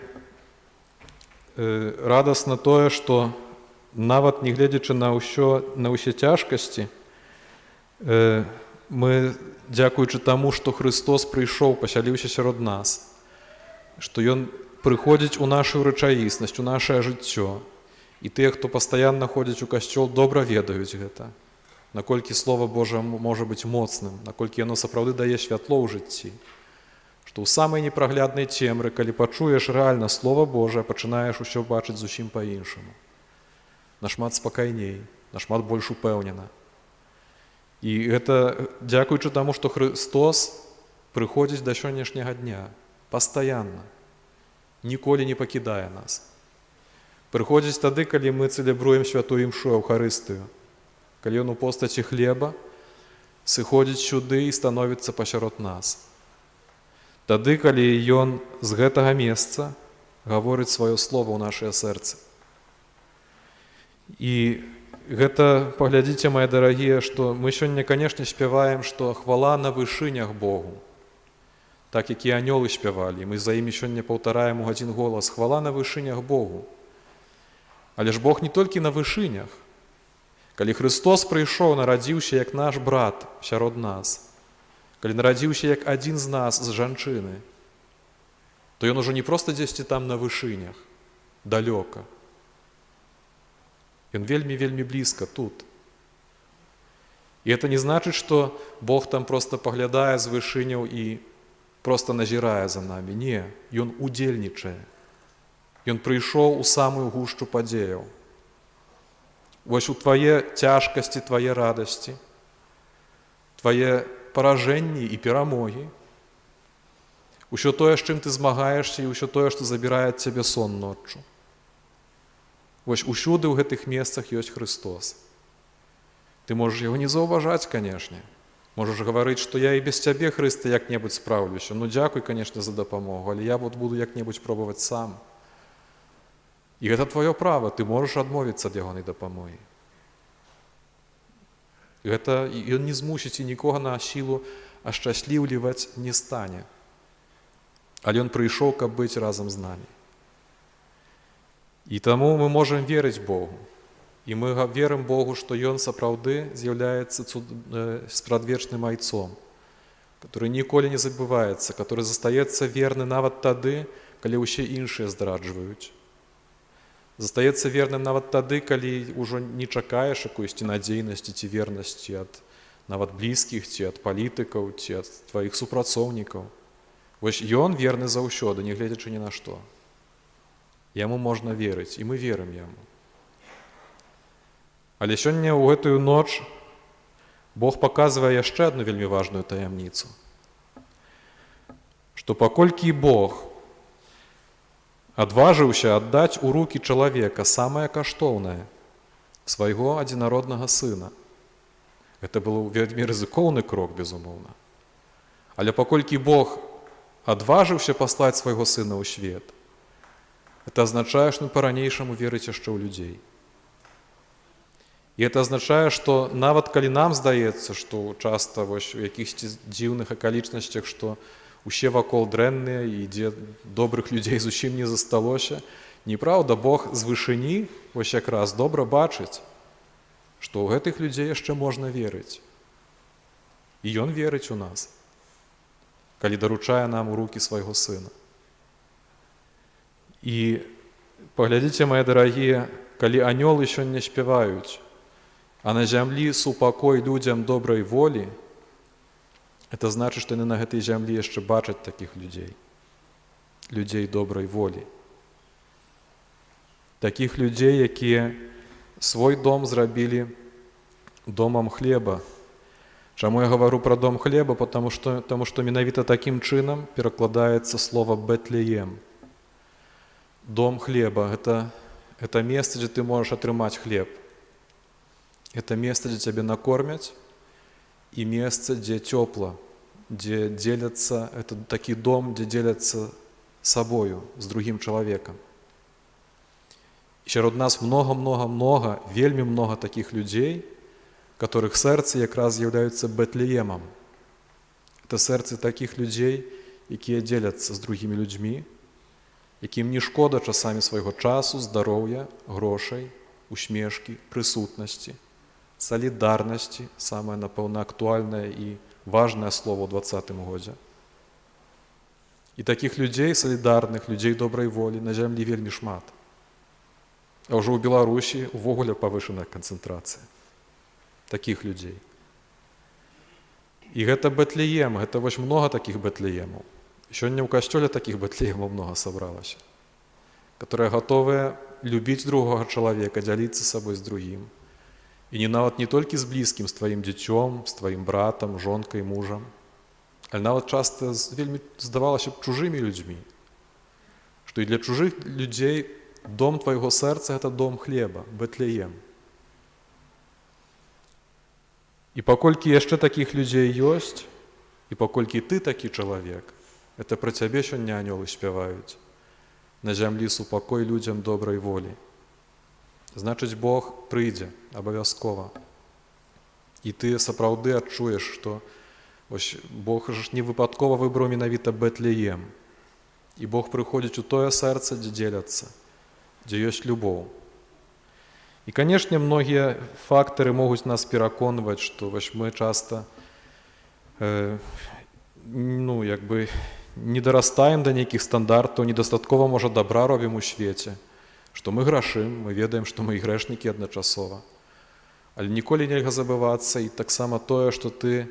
радасна тое, што нават не гледзячы на ўсё, на ўсе цяжкасці, мы, дзякуючы таму, што Хрыстос прыйшоў, пасяліўся сярод нас, што Ён прыходзіць у нашу рэчаіснасць, у нашае жыццё. І тыя, хто пастаянна ходзіць у касцёл, добра ведаюць гэта. Наколькі Слова Божае можа быць моцным, наколькі яно сапраўды дае святло ў жыцці. Што ў самай непрагляднай цемры, калі пачуеш рэальна Слова Божае, пачынаеш усё бачыць зусім па-іншаму. Нашмат спакайней, нашмат больш упэўнена. І гэта дзякуючы таму, што Хрыстос прыходзіць да сённяшняга дня пастаянна, ніколі не пакідае нас. Прыходзіць тады, калі мы цэлебруем святую імшу, Эўхарыстыю, калі ён у постаці хлеба сыходзіць сюды і становіцца пасярод нас. Тады, калі ён з гэтага месца гаворыць сваё слово ў нашае сэрцы. І гэта, паглядзіце, мае дарагія, што мы сёння, канешне, спяваем, што хвала на вышынях Богу. Так, як і анёлы спявалі, мы за імі сёння паўтараем у адзін голас: хвала на вышынях Богу. Але ж Бог не толькі на вышынях. Калі Хрыстос прыйшоў, нарадзіўся як наш брат сярод нас, калі нарадзіўся як адзін з нас з жанчыны, то ён ужо не проста дзесьці там на вышынях, далёка. Ён вельмі, вельмі блізка тут. І это не значыць, што Бог там проста паглядае з вышыняў і проста назірае за намі. Не, ён удзельнічае. Ён прыйшоў у самую гушчу падзеяў. Вось у твае цяжкасці, твае радасці, твае паражэнні і перамогі, усё тое, з чым ты змагаешся, і ўсё тое, што забірае ад цябе сон ноччу. Вось усюды ў гэтых месцах ёсць Хрыстос. Ты можаш яго не заўважаць, канешне. Можаш гаварыць, што я і без цябе, Хрыста, як-небудзь спраўлюся. Ну дзякуй, канешне, за дапамогу, але я вот буду як-небудзь пробаваць сам. І гэта тваё права, ты можаш адмовіцца ад ягонай дапамогі. Гэта ён не змусіць і нікога на сілу ашчасліўліваць не стане. Але ён прыйшоў, каб быць разам з намі. І таму мы можам верыць Богу. І мы верым Богу, што ён сапраўды з'яўляецца спрадвечным айцом, который ніколі не забываецца, который застаецца верны нават тады, калі ўсе іншыя здраджваюць. Застаецца верным нават тады, калі ўжо не чакаеш якойсьці надзейнасці ці вернасці ад нават блізкіх, ці ад палітыкаў, ці ад тваіх супрацоўнікаў. Вось ён верны заўсёды, не гледзячы ні на што. Яму можна верыць, і мы верым яму. Але сёння ў гэтую ноч Бог паказвае яшчэ адну вельмі важную таямніцу. Што паколькі Бог адважыўся аддаць у рукі чалавека самае каштоўнае, свайго адзінароднага сына. Гэта быў вельмі рызыкоўны крок, безумоўна. Але паколькі Бог адважыўся паслаць свайго сына ў свет, это азначае, што па-ранейшаму верыць яшчэ ў людзей. І это азначае, што нават калі нам здаецца, што часта вось у якіхсьці дзіўных акалічнасцях, што усе вакол дрэнныя і дзе добрых людзей зусім не засталося, неправда, Бог з вышыні вось якраз добра бачыць, што ў гэтых людзей яшчэ можна верыць. І ён верыць у нас, калі даручае нам у рукі свайго сына. І паглядзіце, мае дарагія, калі анёлы сёння спяваюць, а на зямлі супакой людзям добрай волі, это значыць, што яны на гэтай зямлі яшчэ бачаць такіх людзей, людзей добрай волі. Такіх людзей, якія свой дом зрабілі домам хлеба. Чаму я гавару пра дом хлеба? Потому что менавіта такім чынам перакладаецца слова Бэтлеем. Дом хлеба — это месца, дзе ты можаш атрымаць хлеб. Это месца, дзе цябе накормяць, і месца, дзе цёпла, дзе дзеляцца, это такі дом, дзе дзеляцца сабою з другім чалавекам. І сярод нас много-много-много, вельмі много такіх людзей, которых сэрцы якраз з'яўляюцца Бэтлеемам. Это сэрцы такіх людзей, якія дзеляцца з другімі людзьмі, якім не шкода часамі свайго часу, здароўя, грошай, усмешкі, прысутнасці, салідарнасці, самае, напэўна, актуальнае і важнае слово ў 20-м годзе. І такіх людзей салідарных, людзей добрай волі на зямлі вельмі шмат. А ўжо ў Беларусі увогуле павышаная канцэнтрацыя такіх людзей. І гэта Бэтлеем, гэта вось многа такіх Бэтлеемаў. Сёння ў касцёле такіх Бэтлеемаў многа сабралася, которые гатовыя любіць другога чалавека, дзяліцца сабой з другім. І не нават не толькі з блізкім, з тваім дзіцём, з тваім братам, жонкай, мужам, але нават часта з вельмі, здавалася б, чужымі людзьмі. Што і для чужых людзей дом твайго сэрца — гэта дом хлеба, Бэтлеем. І паколькі яшчэ такіх людзей ёсць, і паколькі ты такі чалавек, это пра цябе сёння анёлы спяваюць. На зямлі супакой людзям добрай волі. Значыць, Бог прыйдзе абавязкова. І ты сапраўды адчуеш, што ось Бог ж не выпадкова выбраў менавіта Бэтлеем. І Бог прыходзіць у тое сэрца, дзе дзеляцца, дзе ёсць любоў. І, канешне, многія фактары могуць нас пераконваць, што вось мы часта ну, як бы не дарастаем да нейкіх стандартаў, недастаткова, можа, дабра робім у свеце, што мы грашым, мы ведаем, што мы і грэшнікі адначасова. Але ніколі нельга забывацца і таксама тое, што ты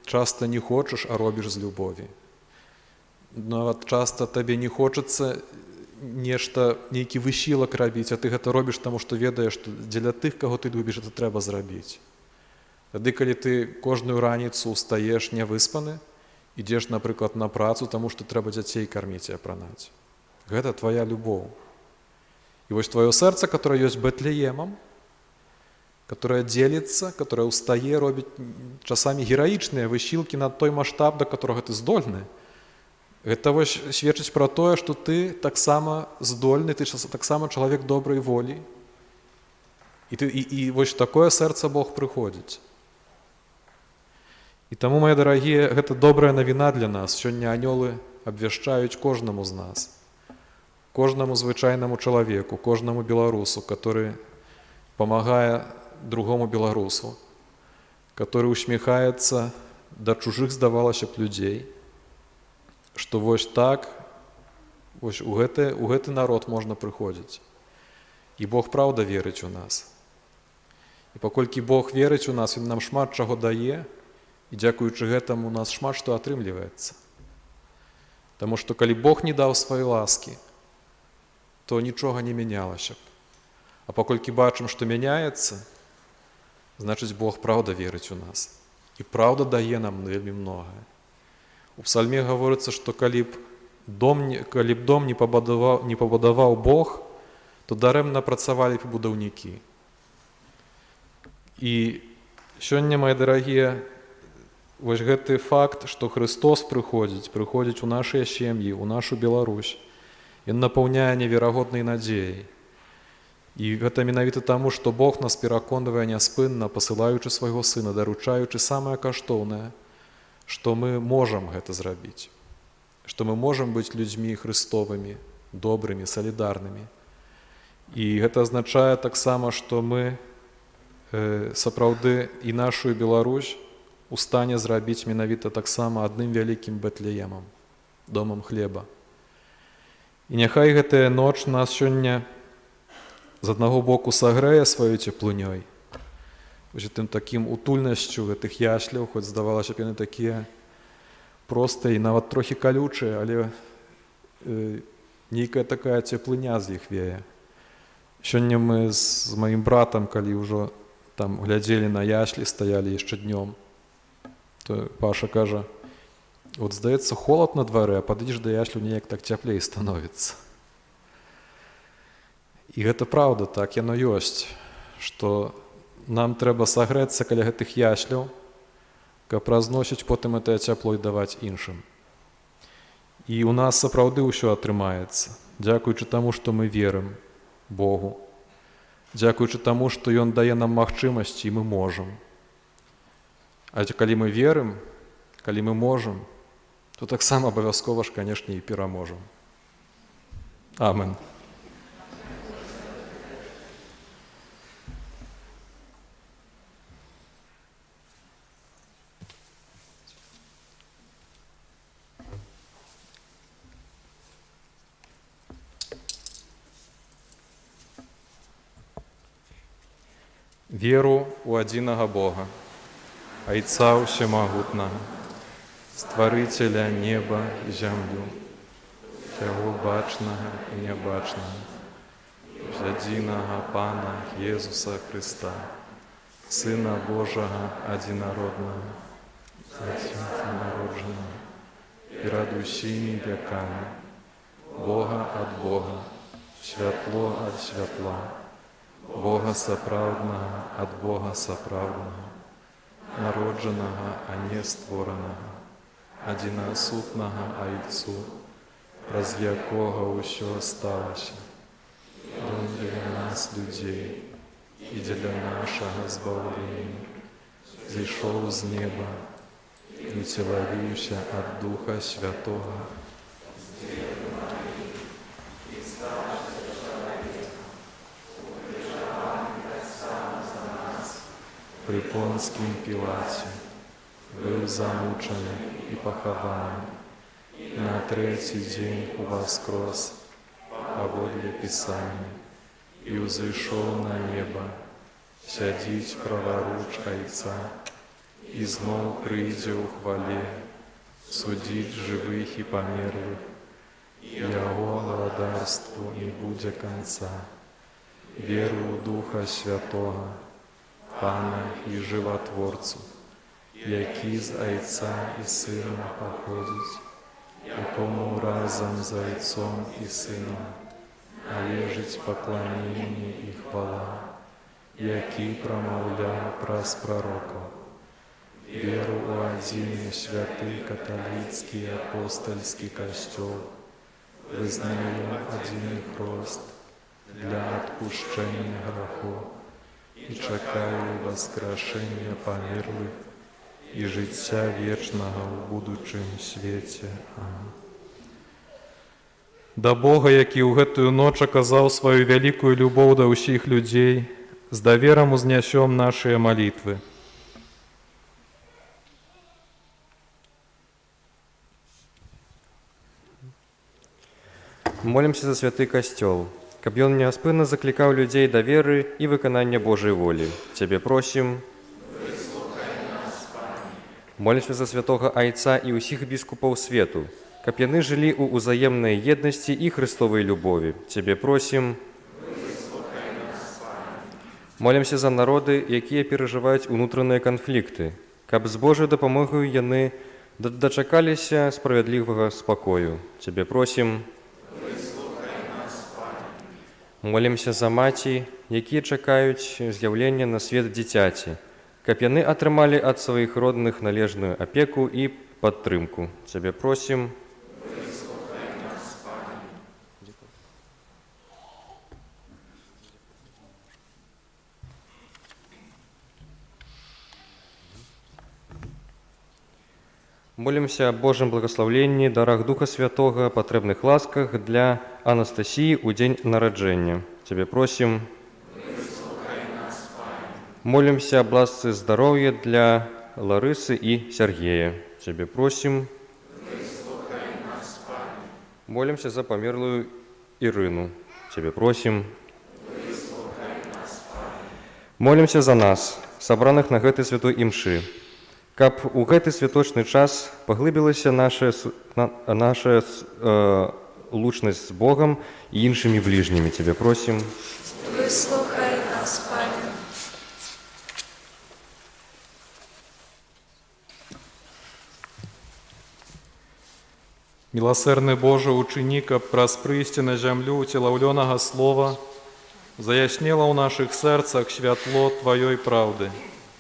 часта не хочаш, а робіш з любові. Нават часта табе не хочацца нешта, нейкі высілак рабіць, а ты гэта робіш, таму што ведаеш, што дзеля тых, каго ты любіш, это трэба зрабіць. Тады, калі ты кожную раніцу устаеш нявыспаны, ідзеш, напрыклад, на працу, таму што трэба дзяцей карміць і апранаць. Гэта твая любоў. І вось тваё сэрца, которое ёсць Бэтлеемам, которое дзеліцца, которое ўстае, робіць часамі гераічныя высілкі на той маштаб, да которого ты здольны. Гэта вось сведчыць пра тое, што ты таксама здольны, ты таксама чалавек добрай волі. І вось такое сэрца Бог прыходзіць. І таму, мае дарагія, гэта добрая навіна для нас. Сёння анёлы абвяшчаюць кожнаму з нас, кожнаму звычайнаму чалавеку, кожнаму беларусу, который памагае другому беларусу, который усміхаецца да чужых, здавалася б, людзей, што вось так, вось у гэты народ можна прыходзіць. І Бог праўда верыць у нас. І паколькі Бог верыць у нас, Ён нам шмат чаго дае, і дзякуючы гэтаму у нас шмат што атрымліваецца. Таму што калі Бог не даў сваёй ласкі, то нічога не мянялася б. А паколькі бачым, што мяняецца, значыць, Бог праўда верыць у нас. І праўда дае нам вельмі многае. У псальме гаворыцца, што калі б дом не пабудаваў Бог, то дарэмна працавалі б будаўнікі. І сёння, мае дарагія, вось гэты факт, што Хрыстос прыходзіць у нашыя сем'і, у нашу Беларусь, ён напаўняе неверагоднай надзеяй. І гэта менавіта таму, што Бог нас пераконвае няспынна, пасылаючы свайго Сына, даручаючы самае каштоўнае, што мы можам гэта зрабіць, што мы можам быць людзьмі Хрыстовымі, добрымі, салідарнымі. І гэта азначае таксама, што мы сапраўды і нашу Беларусь у стане зрабіць менавіта таксама адным вялікім Бэтлеемам, домам хлеба. І няхай гэтая ноч нас сёння з аднаго боку сагрэе сваёй цеплынёй, вось тым такім утульнасцю гэтых ясляў, хоць здавалася б, яны такія простыя і нават трохі калючыя, але нейкая такая цеплыня з іх вее. Сёння мы з маім братам, калі ўжо там глядзелі на яслі, стаялі яшчэ днём, то Паша кажа: вот здаецца, холад на дварэ, а падыдзеш да яслю, неяк так цяплей становіцца. І гэта праўда, так яно ёсць, што нам трэба сагрэцца каля гэтых ясляў, каб разносіць потым гэтае цяпло і даваць іншым. І ў нас сапраўды ўсё атрымаецца, дзякуючы таму, што мы верым Богу, дзякуючы таму, што Ён дае нам магчымасці, і мы можам. А калі мы верым, калі мы можам, то таксама абавязкова ж, канешне, і пераможам. Амен. Веру ў адзінага Бога, Айца Усемагутнага, Стварыцеля неба і зямлю, усяго бачнага і нябачнага, адзінага Пана Езуса Хрыста, Сына Божага адзінароднага, Айца народжанага, перад усімі вякамі, Бога ад Бога, святло ад святла, Бога сапраўднага ад Бога сапраўднага, народжанага, а не створанага, адзінасутнага Айцу, праз якога ўсё сталася, Ён для нас, людзей, і дзеля нашага збаўлення, зышоў з неба і уцелавіўся ад Духа Святога. Пры Понцкім Пілаце быў замучаны і пахаваны, на трэці дзень уваскрос паводле Пісання і ўзышоў на неба, сядзіць праваруч Айца і зноў прыйдзе ў хвале судзіць жывых і памерлых, яго валадарству не будзе канца. Веру ў Духа Святога, Пана і Жыватворцу, які з Айца і Сына паходзіць, якому разам з Айцом і Сынам належыць пакланенне і хвала, які прамаўляў праз прарокаў. Веру ў адзін і святы каталіцкі апостальскі Касцёл, вызнаю адзін хрост для адпушчэння грахоў і чакаю ўваскрашэння памерлых і жыцця вечнага ў будучым свеце. Амэн. Да Бога, які ў гэтую ноч аказаў сваю вялікую любоў да ўсіх людзей, з даверам узнясём нашыя малітвы. Молімся за святы Касцёл, каб ён неаспынна заклікаў людзей да веры і выканання Божай волі. Цябе просім. Молімся за святога Айца і ўсіх біскупаў свету, каб яны жылі ў узаемнай еднасці і Хрыстовай любові. Цябе просім. Молімся за народы, якія перажываюць унутраныя канфлікты, каб з Божай дапамогай яны дачакаліся справядлівага спакою. Цябе просім. Молімся за маці, якія чакаюць з'яўлення на свет дзіцяці, каб яны атрымалі ад сваіх родных належную апеку і падтрымку. Цябе просім. Молімся аб Божым благаслаўленні, дарах Духа Святога, патрэбных ласках для Анастасіі ў дзень нараджэння. Цябе просім. Молімся аб ласцы здароўя для Ларысы і Сяргея. Цябе просім. Молімся за памерлую Ірыну. Цябе просім. Молімся за нас, сабраных на гэтай святой імшы, каб у гэты святочны час паглыбілася наша лучнасць з Богам і іншымі бліжнімі. Цябе просім. Выслухай нас, Пане. Міласэрны Божа, учыні, каб праз прыйсце на зямлю уцелаўлёнага Слова заяснела ў нашых сэрцах святло Тваёй праўды.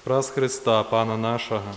Праз Хрыста, Пана нашага.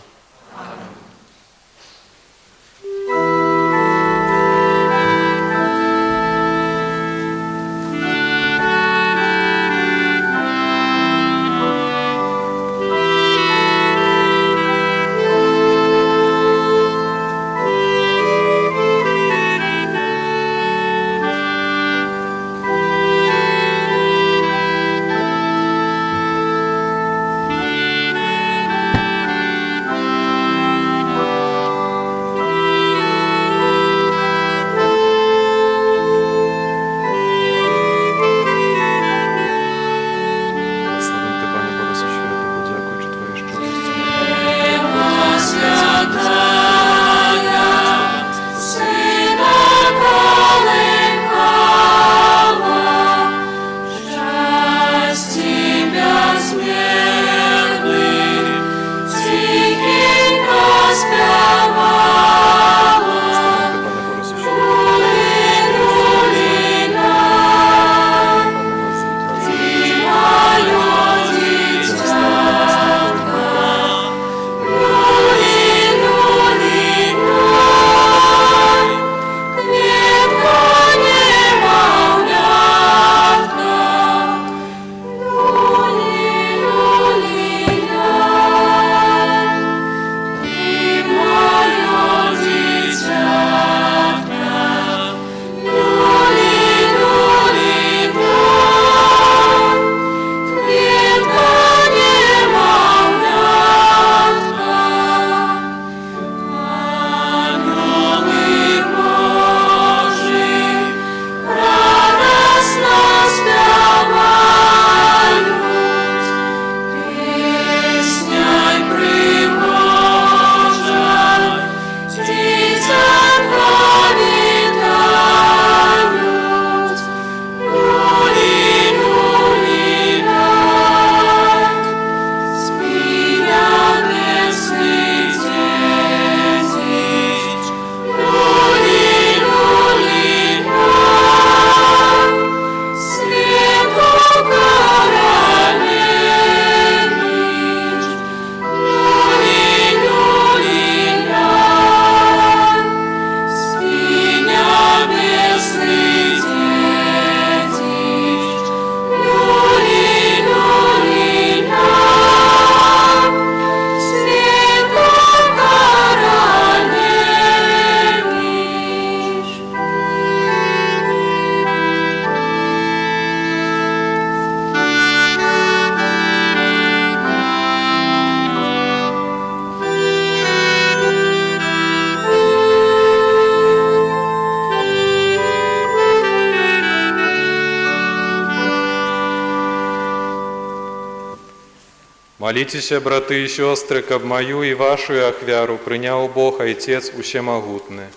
Маліцеся, браты і сёстры, каб маю і вашу ахвяру прыняў Бог Айцец усемагутны.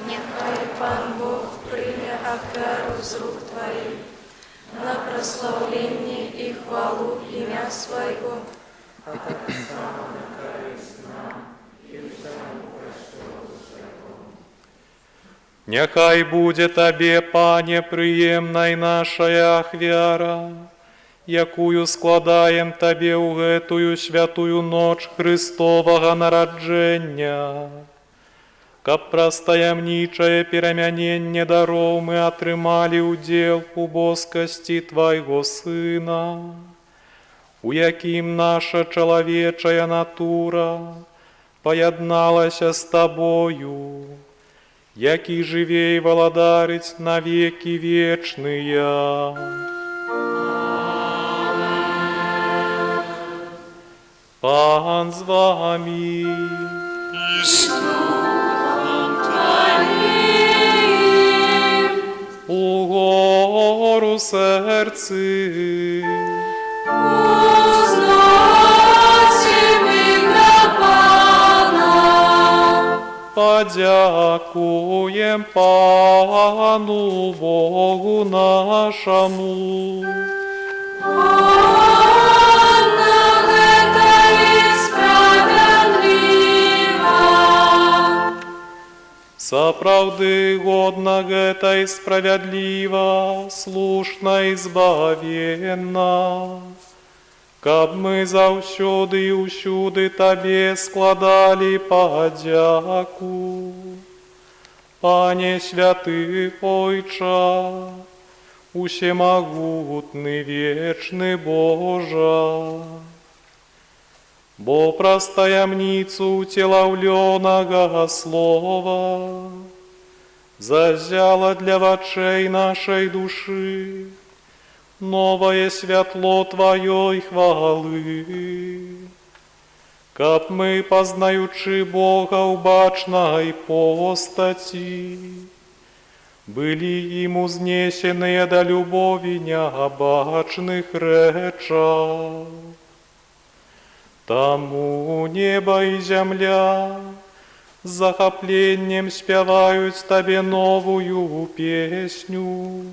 Няхай Пан Бог прыме ахвяру з рук Тваіх на праслаўленне і хвалу імя Свайго. Няхай будзе Табе, Пане, прыемнай нашая ахвяра, якую складаем Табе ў гэтую святую ноч Хрыстовага нараджэння, каб праз таямнічае перамяненне дароў мы атрымалі ўдзел у боскасці Твайго Сына, у якім наша чалавечая натура паядналася з Табою, які жыве і валадарыць на векі вечныя. Пан з вамі. І з духам Тваім. Угору сэрцы. Узносім іх да Пана. Падзякуем Пану Богу нашаму. Годна гэта і справядліва. Сапраўды годна гэта і справядліва, слушна і збавенна, каб мы заўсёды і ўсюды Табе складалі падзяку. Пане святы Ойча, усемагутны вечны Божа, бо праз таямніцу ўцелаўлёнага Слова заззяла для вачэй нашай душы новае святло Тваёй хвалы, каб мы, пазнаючы Бога ў бачнай постаці, былі ім узнесеныя да любові нябачных рэчаў. Таму неба і зямля з захапленнем спяваюць Табе новую песню.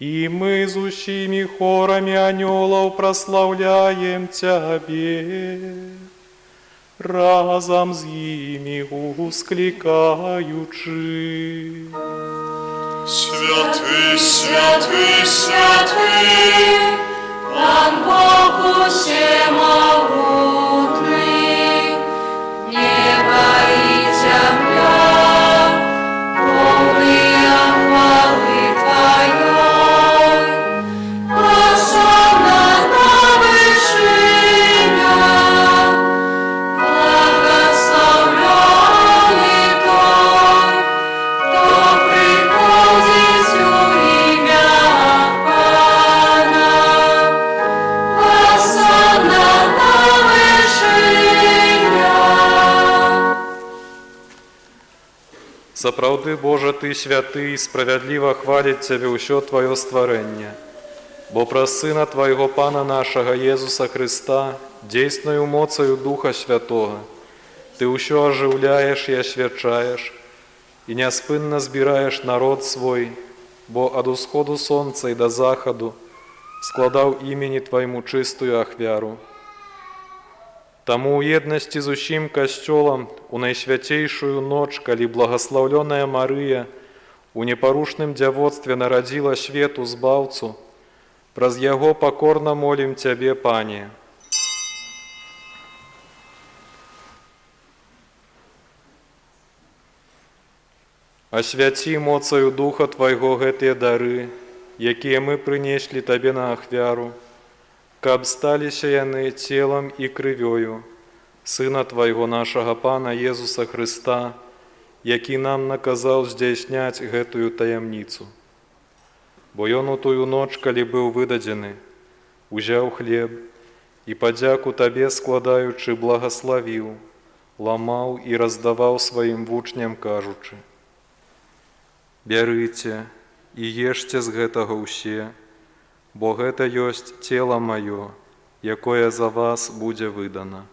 І мы з усімі хорамі анёлаў праслаўляем Цябе, разам з імі усклікаючы. Святы, святы, святы, Пан Бог усемагутны, неба і зямля, поўныя хвалы Тваёй. Гасанна на вышынях, благаслаўлёны той, хто прыходзіць у імя Пана. Гасанна на вышынях. Сапраўды, Божа, Ты святы, і справядліва хваліць Цябе ўсё Тваё стварэнне. Бо праз Сына Твайго Пана нашага Езуса Хрыста, дзейснаю моцаю Духа Святога, Ты ўсё ажыўляеш і асвячаеш, і няспынна збіраеш народ свой, бо ад усходу сонца і да захаду складаў імені Твайму чыстую ахвяру. Таму ў еднасці з усім Касцёлам у найсвяцейшую ноч, калі благаслаўлёная Марыя у непарушным дзявоцтве нарадзіла свету Збаўцу, праз яго пакорна молім Цябе, Пане. Асвяці моцаю Духа Твайго гэтыя дары, якія мы прынеслі Табе на ахвяру, каб сталіся яны целам і крывёю Сына Твайго нашага Пана Езуса Хрыста, які нам наказаў здзяйсняць гэтую таямніцу. Бо ён у тую ноч, калі быў выдадзены, узяў хлеб і, падзяку Табе складаючы, благаславіў, ламаў і раздаваў сваім вучням, кажучы: Бярыце і ешце з гэтага ўсе, бо гэта ёсць цела маё, якое за вас будзе выдана.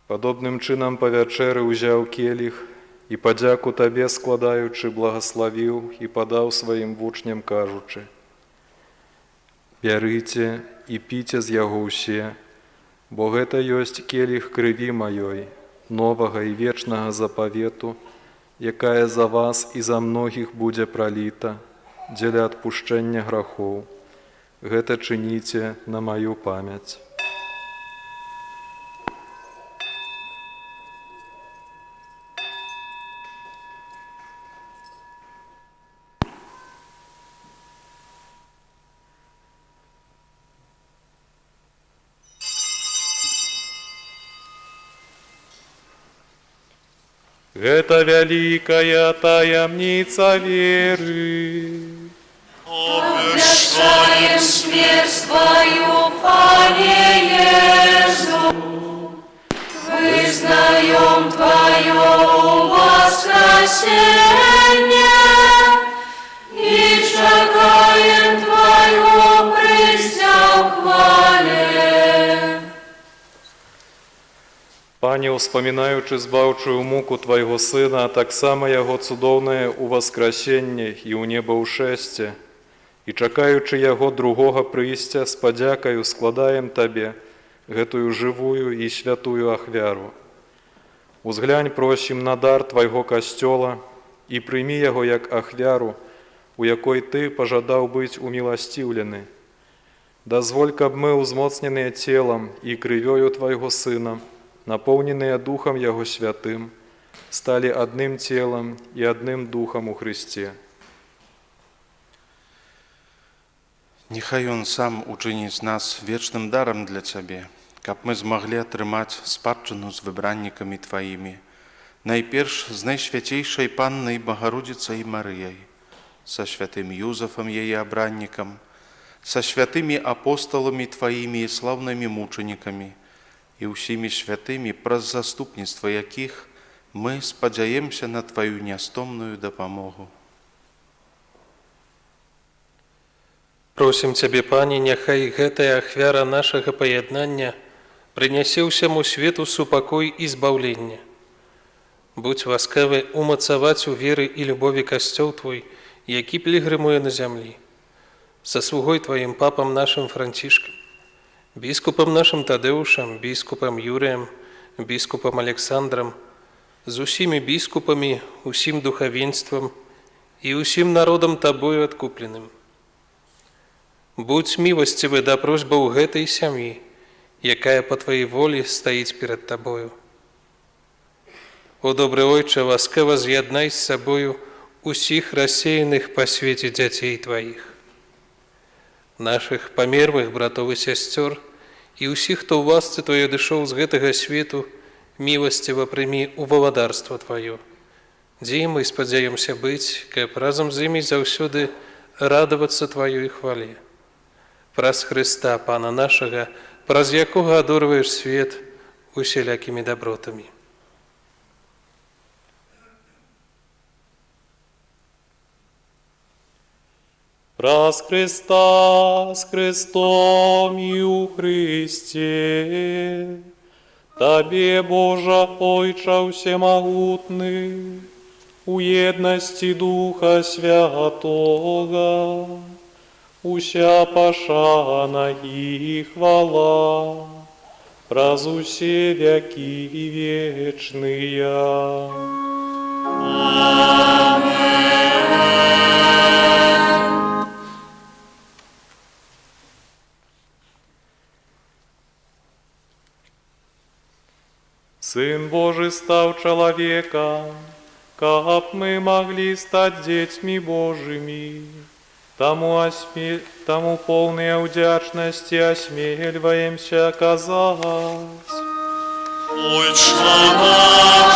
Падобным чынам па вячэры ўзяў келіх і, падзяку Табе складаючы, благаславіў і падаў сваім вучням, кажучы: «Бярыце і піце з яго ўсе, бо гэта ёсць келіх крыві маёй, новага і вечнага запавету, якая за вас і за многіх будзе праліта дзеля адпушчэння грахоў. Гэта чыніце на маю памяць». Гэта вялікая таямніца веры. Обвяшчаем смерць Тваю, Пане Езу, вызнаём Тваё ўваскрасенне і чакаем Твайго прыйсця ў хвале. Пане, успамінаючы збаўчую муку Твайго Сына, а таксама Яго цудоўнае ўваскрасенне і ўнебаўшэсце, і чакаючы Яго другога прыйсця, з падзякаю складаем Табе гэтую жывую і святую ахвяру. Узглянь, просім, на дар Твайго Касцёла і прымі яго як ахвяру, у якой Ты пажадаў быць уміласціўлены. Дазволь, каб мы, узмоцненыя целам і крывёю Твайго Сына, напоўненыя Духам Яго Святым, сталі адным целам і адным духам у Хрысце. Няхай Ён сам учыніць нас вечным дарам для Цябе, каб мы змаглі атрымаць спадчыну з выбраннікамі Тваімі, найперш з Найсвяцейшай Паннай Багародзіцай Марыяй, са святым Юзафам, яе абраннікам, са святымі апосталамі Тваімі і слаўнымі мучанікамі, і ўсімі святымі, праз заступніцтва якіх мы спадзяемся на Тваю нястомную дапамогу. Просім Цябе, Пане, няхай гэтая ахвяра нашага паяднання прынясе ўсяму свету супакой і збаўленне. Будзь ласкавы умацаваць у веры і любові Касцёл Твой, які пілігрымуе на зямлі. Са слугой Тваім папам нашым Францішкам, біскупам нашым Тадэушам, біскупам Юрыем, біскупам Аляксандрам, з усімі біскупамі, усім духавенствам і ўсім народам Табою адкупленым. Будзь міласцівы да просьбаў гэтай сям'і, якая па Тваёй волі стаіць перад Табою. О добры Ойча, ласкава з'яднай з сабою усіх рассеяных па свеце дзяцей Тваіх, нашых памерлых братоў і сясцёр, і ўсіх, хто ў ласцы Тваёй адышоў з гэтага свету, міласціва прымі ў валадарства Тваё, дзе мы спадзяёмся быць, каб разам з імі заўсёды радавацца Тваёй хвале. Праз Хрыста, Пана нашага, праз якога адорваеш свет усялякімі дабротамі. Праз Хрыста, з Хрыстом і ў Хрысце, Табе, Божа, Ойча ўсемагутны, у еднасці Духа Святога, уся пашана і хвала, праз усе вякі вечныя. Амэн. Сын Божы стаў чалавекам, каб мы маглі стаць дзецьмі Божымі. Таму поўныя ўдзячнасці асмельваемся казаць: Ойча наш,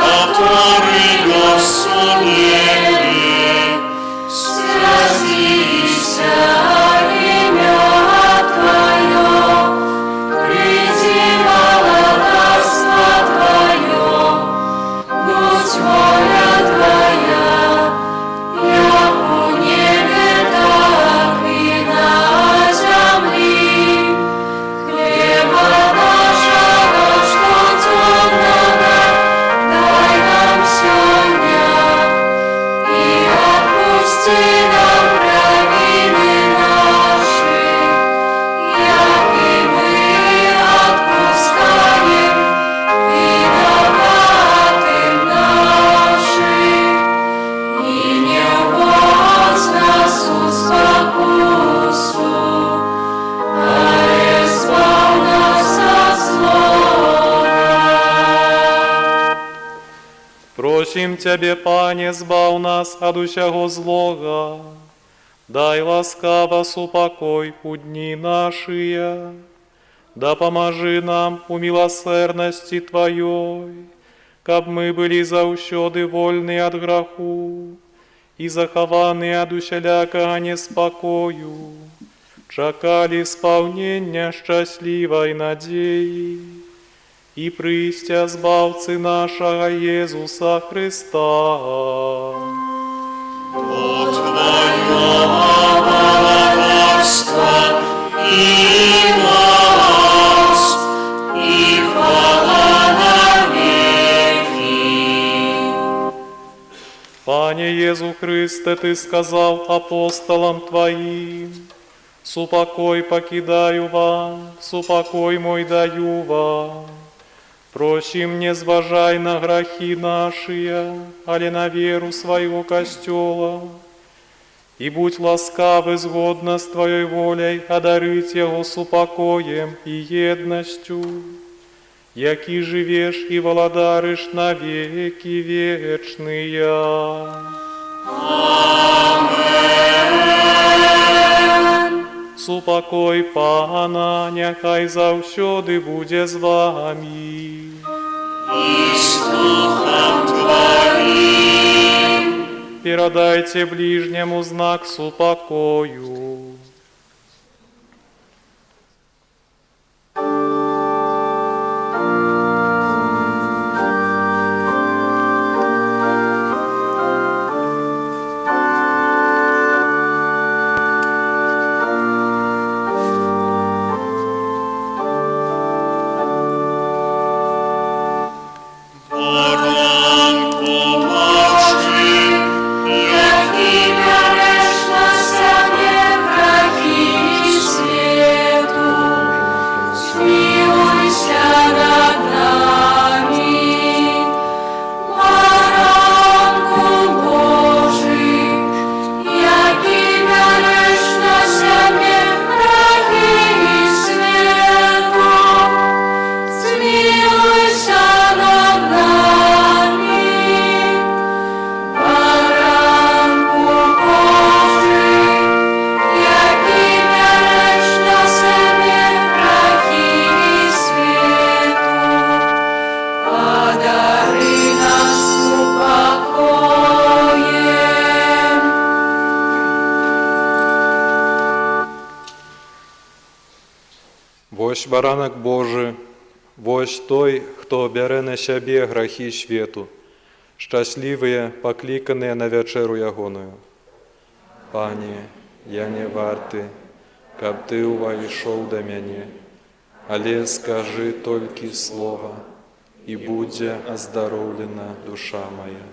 каторы ёсць у небе, свяціся імя Тваё. Просім Цябе, Пане, збаў нас ад усяго злога. Дай ласкава супакой у дні нашыя. Дапамажы нам у міласэрнасці Тваёй, каб мы былі заўсёды вольныя ад граху і захаваныя ад усялякага неспакою, чакалі спаўнення шчаслівай надзеі і прыйсця Збаўцы нашага Езуса Хрыста. Бо Тваё валадарства і моц, і хвала навекі. Пане Езу Хрысце, Ты сказаў апосталам Тваім: «Супакой пакідаю вам, супакой мой даю вам. Просім, не зважай на грахі нашыя, але на веру свайго Касцёла. І будзь ласкавы згодна з Тваёй воляй адарыць яго супакоем і еднасцю, які жывеш і валадарыш на векі вечныя». Супакой Пана няхай заўсёды будзе з вамі. І з духам Тваім. Перадайце бліжняму знак супакою. Баранку Божы, Які бярэш на сябе грахі свету, змілуйся над намі. Баранку Божы, які бярэш на сябе грахі свету, змілуйся над намі. Баранку Божы, які бярэш на сябе грахі свету, адары нас супакоем. Вось Баранак Божы, вось той, хто бярэ на сябе грахі свету, шчаслівыя, пакліканыя на вячэру ягоную. Пане, я не варты, каб ты ўвайшоў да мяне, але скажы толькі слова, і будзе аздароўлена душа мая.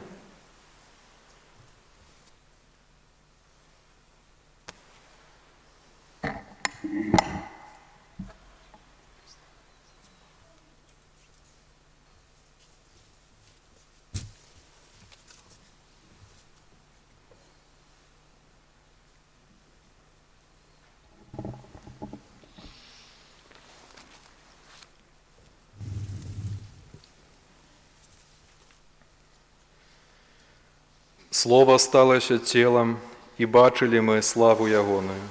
Слова сталася целам, і бачылі мы славу ягоную.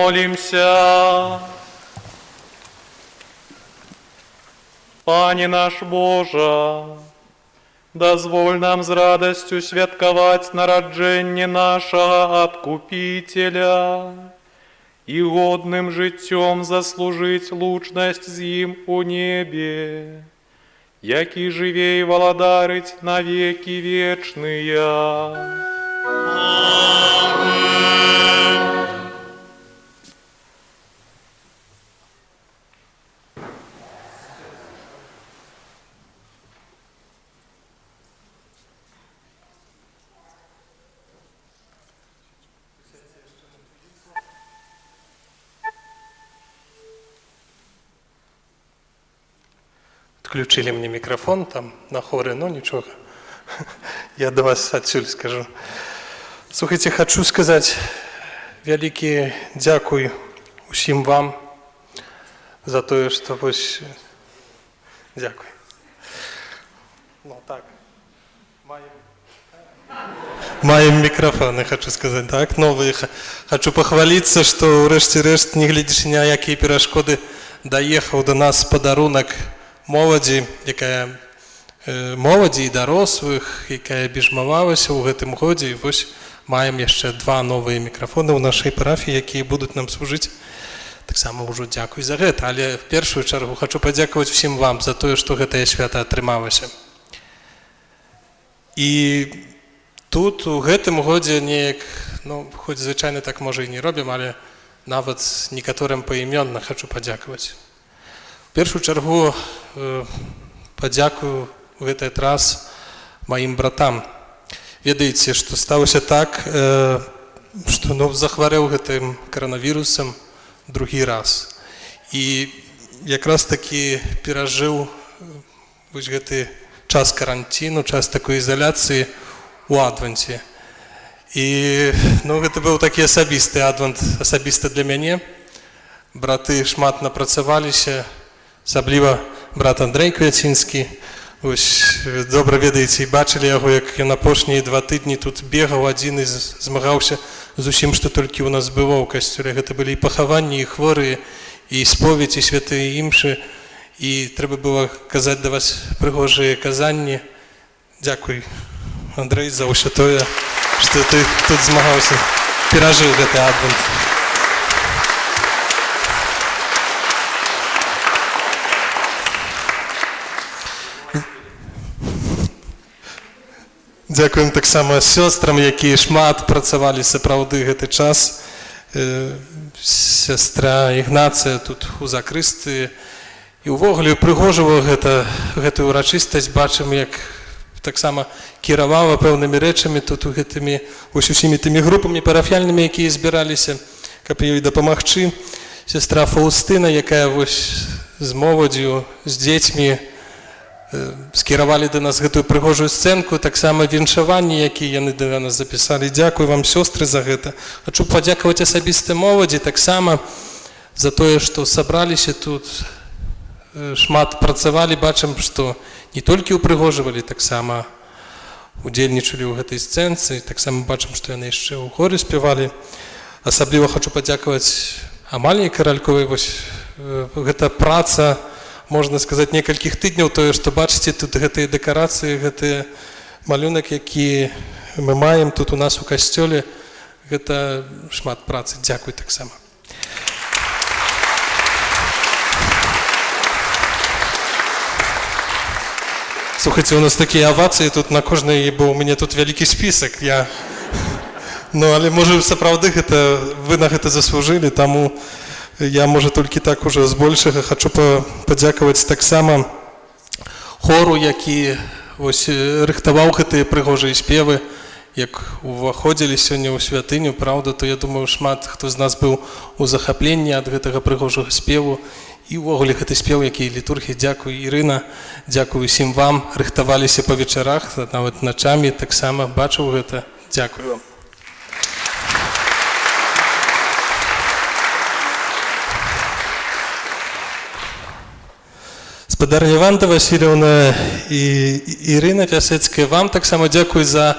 Памолімся. Пане наш Божа, дазволь нам з радасцю святкаваць нараджэнне нашага Адкупіцеля і годным жыццём заслужыць лучнасць з ім у небе, які жыве і валадарыць на векі вечныя. Отключили мне микрофон там на хоры, но нічога. Я до вас адсюль скажу. Слухайте, хочу сказаць вялікі дзякуй усім вам за тое, што вось. Дзякуй. Ну так. Маем мікрафоны, хочу сказаць, так, новыя. Хочу пахваліцца, што ўрэшце рэшт, не гледзячы ні на якія перашкоды, даехаў до нас падарунак моладзі, якая моладзі і дарослых, якая бежмавалася ў гэтым годзе. І вось маем яшчэ два новыя мікрафоны ў нашай парафіі, якія будуць нам служыць. Таксама ўжо дзякуй за гэта, але в першую чаргу хочу падзякаваць усім вам за тое, што гэтае свята атрымалася. І тут у гэтым годзе неяк, ну, хоць звычайна так можа і не робім, але нават некаторым паімённа хочу падзякаваць. У першую чаргу падзякую ў гэты раз маім братам. Ведаеце, што сталася так, што, ну, захварэў гэтым каранавірусам другі раз. І якраз такі перажыў вось гэты час каранціну, час такой ізаляцыі у адванце. І, ну, гэта быў такі асабісты адвант, асабіста для мяне. Браты шмат напрацаваліся, асабліва брат Андрэй Квяцінскі. Вось, добра ведаеце і бачылі яго, як ён апошнія 2 тыдні тут бегаў адзін і змагаўся з усім, што толькі ў нас было ў касцёле. Гэта былі і пахаванні, і хворыя, і споведь, і святыя імшы. І трэба было казаць да вас прыгожыя казанні. Дзякуй, Андрэй, за ўсё тое, што ты тут змагаўся, перажыў гэты адвент. Дзякуем таксама сёстрам, якія шмат працавалі сапраўды гэты час. Сястра Ігнацыя тут у закрысты і ўвогуле упрыгожвала гэтую урачыстасць, бачым, як таксама кіравала пэўнымі рэчамі тут у гэтымі вось усімі тымі групамі парафіяльнымі, якія збіраліся, каб ёй дапамагчы. Сестра Фаустына, якая вось з моладдзю, з дзецьмі скіравалі да нас гэтую прыгожую сцэнку, таксама віншаванні, якія яны да нас запісалі. Дзякуй вам, сёстры, за гэта. Хачу падзякаваць асабіста моладзі таксама за тое, што сабраліся тут, шмат працавалі, бачым, што не толькі ўпрыгожвалі, таксама удзельнічалі ў гэтай сцэнцы, таксама бачым, што яны яшчэ ў хоры спявалі. Асабліва хачу падзякаваць Амаліі Каральковай, вось гэта праца, можна сказаць, некалькіх тыдняў, тое, што бачыце тут гэтыя дэкарацыі, гэты малюнак, які мы маем тут у нас у касцёле, гэта шмат працы. Дзякуй таксама. Слухайте, у нас такія авацыі тут на кожнай, бо у мяне тут вялікі спісак. Ну, але можа, сапраўды гэта вы на гэта заслужылі, таму я, можа, толькі так уже збольшага хачу падзякаваць таксама хору, які вось рыхтаваў гэтыя прыгожыя спевы. Як уваходзілі сёння ў святыню, праўда, то я думаю, шмат хто з нас быў у захапленні ад гэтага прыгожага спеву і ўвогуле гэты спеў, які літургіі. Дзякуй, Ірына, дзякую усім вам, рыхтаваліся па вечарах, нават начамі, таксама бачыў гэта. Дзякую вам. Спадарня Ванда Васильевна і Ірына Пясецкая, вам таксама дзякуй за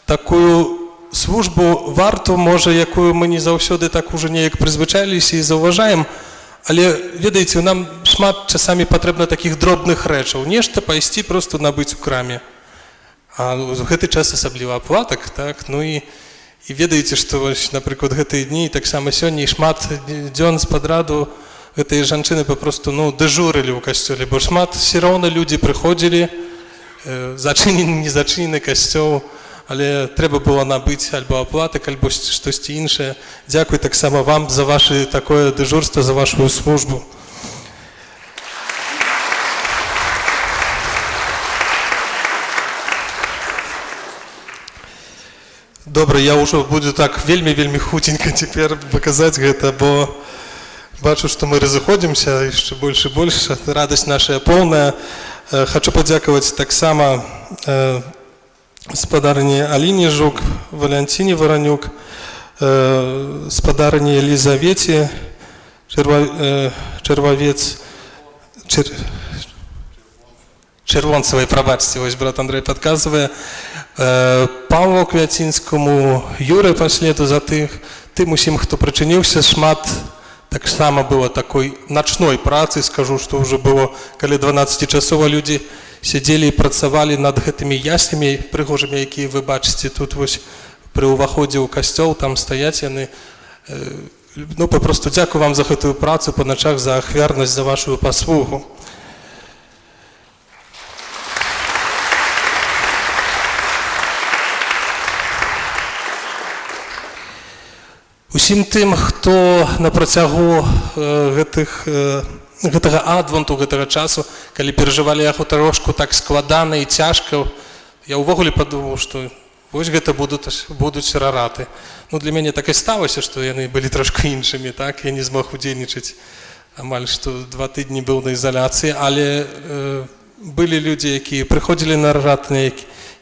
такую службу варту, можа, якую мы не заўсёды так ужо неяк прызвычаіліся і заўважаем, але, ведаеце, нам шмат часамі патрэбна такіх дробных рэчаў. Нешта пайсці просто набыць у краме. А ў гэты час асабліва аплатак, так, ну і ведаеце, што вось, напрыклад, гэтыя дні, таксама сёння і шмат дзён з падраду гэтыя жанчыны папросту, ну, дэжурылі ў касцёле, бо шмат все роўна людзі прыходзілі, зачынены, не зачынены касцёл, але трэба было набыць альбо аплатак, альбо штосьці іншае. Дзякуй таксама вам за ваше такое дэжурства, за вашу службу. Добра, я ўжо буду так вельмі-вельмі хуценька цяпер паказаць гэта, бо бачу, што мы разыходзімся яшчэ больш і больш, радасць наша поўная. Хачу падзякаваць таксама спадарыні Аліне Жук, Валянціне Варанюк, спадарыні Елізавеце Чырвавец, Чырвонцавай, прабачце, вось брат Андрэй падказвае, Павлу Квяцінскаму, Юры Паследу за тым усім, хто прычыніўся, шмат таксама было такой начной працы, скажу, што ўжо было каля 12 часова людзі сядзелі і працавалі над гэтымі яслямі прыгожымі, якія вы бачыце тут вось пры ўваходзе ў касцёл, там стаяць яны. Ну, папросту дзякую вам за гэтую працу па начах, за ахвярнасць, за вашу паслугу. Усім тым, хто на працягу гэтага адванту, гэтага часу, калі перажывалі яго трошку так складана і цяжка, я ўвогуле падумаў, што вось гэта будуць рараты. Ну, для мяне так і сталася, што яны былі трошку іншымі, так? Я не змог удзельнічаць, амаль што 2 тыдні быў на ізаляцыі, але былі людзі, якія прыходзілі на рараты,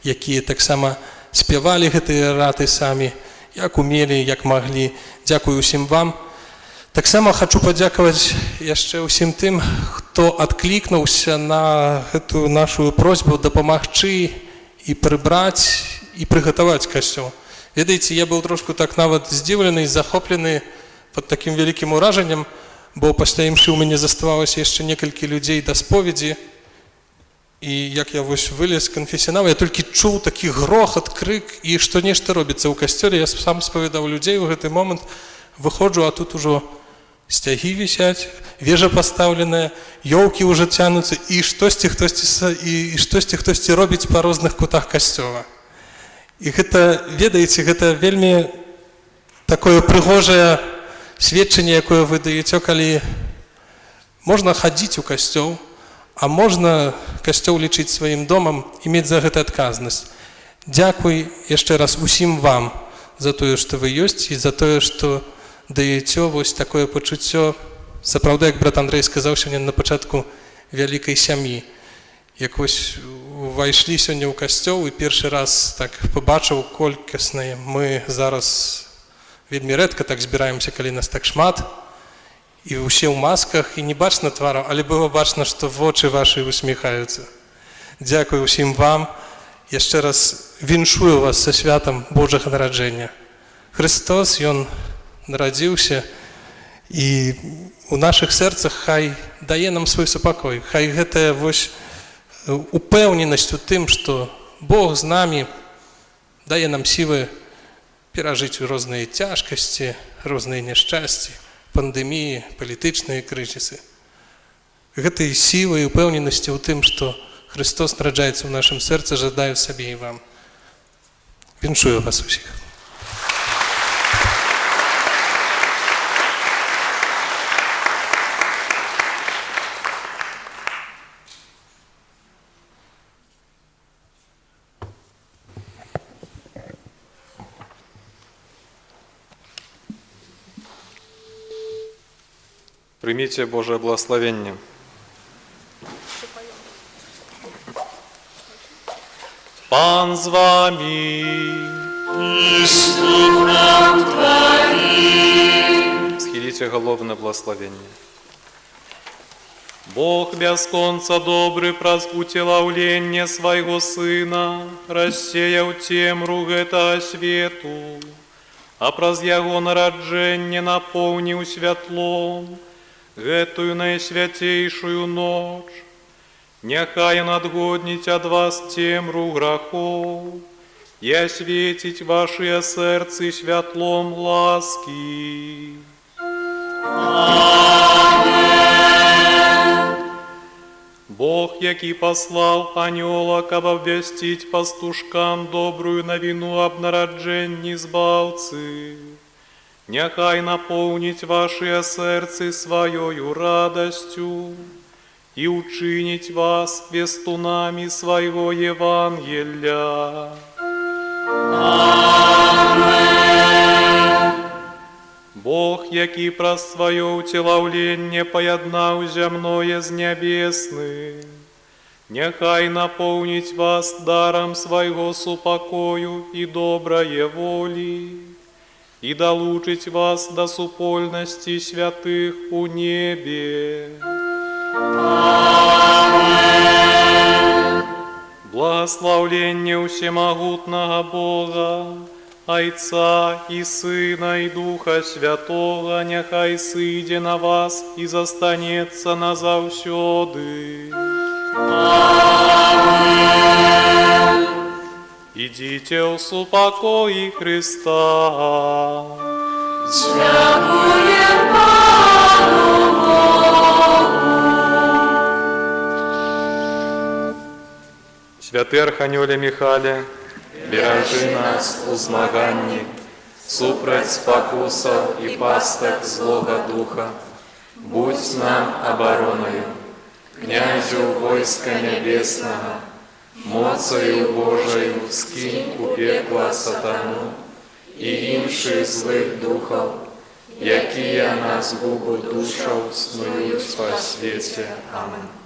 якія таксама спявалі гэтыя рараты самі, як умелі, як маглі. Дзякую усім вам. Таксама хачу падзякаваць яшчэ ўсім тым, хто адклікнуўся на гэтую нашу просьбу дапамагчы і прыбраць, і прыгатаваць касцёл. Ведаеце, я быў трошку так нават здзіўлены і захоплены пад такім вялікім уражаннем, бо пасля імшы ў мяне заставалася яшчэ некалькі людзей да споведзі, і як я вось вылез з канфесіянала, я толькі чуў такі грохат, крык, і што нешта робіцца ў касцёле. Я сам спавядаў людзей у гэты момант, выходжу, а тут ужо сцягі вісяць, вежа пастаўленая, ёлкі ўжо цянуцца, і штосьці хтосьці і штосьці хтосьці робіць па розных кутах касцёла. І гэта, ведаеце, гэта вельмі такое прыгожае сведчанне, якое вы даеце, калі можна хадзіць у касцёл, а можна касцёл лічыць сваім домам і мець за гэта адказнасць. Дзякуй яшчэ раз усім вам за тое, што вы ёсць, і за тое, што даеце вось такое пачуццё, сапраўды, як брат Андрэй сказаў сёння на пачатку, вялікай сям'і. Як вось увайшлі сёння ў касцёл і першы раз так пабачыў колькасныя, мы зараз вельмі рэдка так збіраемся, калі нас так шмат, і ўсе ў масках, і не бачна твараў, але было бачна, што вочы вашы усміхаюцца. Дзякую ўсім вам. Яшчэ раз віншую вас са святам Божага нараджэння. Хрыстос, ён нарадзіўся, і у нашых сэрцах хай дае нам свой супакой, хай гэтая вось упэўненасць у тым, што Бог з намі, дае нам сілы перажыць розныя цяжкасці, розныя няшчасці, пандэміі, палітычныя крызісы. Гэтай сілы і упэўненасці ў тым, што Хрыстос нараджаецца ў нашым сэрцы, жадаю сабе і вам. Віншую вас усіх. Прыміце Божае благаславенне. Пан з вамі. І з духам Тваім. Схіліце галовы на благаславенне. Бог бясконца добры праз уцелаўленне свайго Сына рассеяў цемру гэтага свету, а праз яго нараджэнне напоўніў святлом гэтую найсвяцейшую ноч. Няхай ён адгоніць ад вас цемру грахоў і асвеціць вашыя сэрцы святлом ласкі. Бог, які паслаў анёла, каб абвясціць пастушкам добрую навіну аб нараджэнні Збаўцы, няхай напоўніць вашыя сэрцы сваёю радасцю і ўчыніць вас вестунамі свайго Евангелля. Бог, які праз сваё ўцелаўленне паяднаў зямное з нябесным, няхай напоўніць вас дарам свайго супакою і добрае волі, і далучыць вас да супольнасці святых у небе. Благаслаўленне ўсемагутнага Бога, Айца і Сына і Духа Святога, няхай сыдзе на вас і застанецца назаўсёды. Ідзіце ў супакоі Хрыста. Дзякуем Пану Богу. Святы Арханёле Міхале, беражы нас у змаганні супраць спакусаў і пастак злога духа. Будзь нам абаронаю, князю войска нябеснага, моцаю Божаю скінь у пекла сатану і іншых злых духаў, якія на згубу душаў снуюць па свеце. Амэн.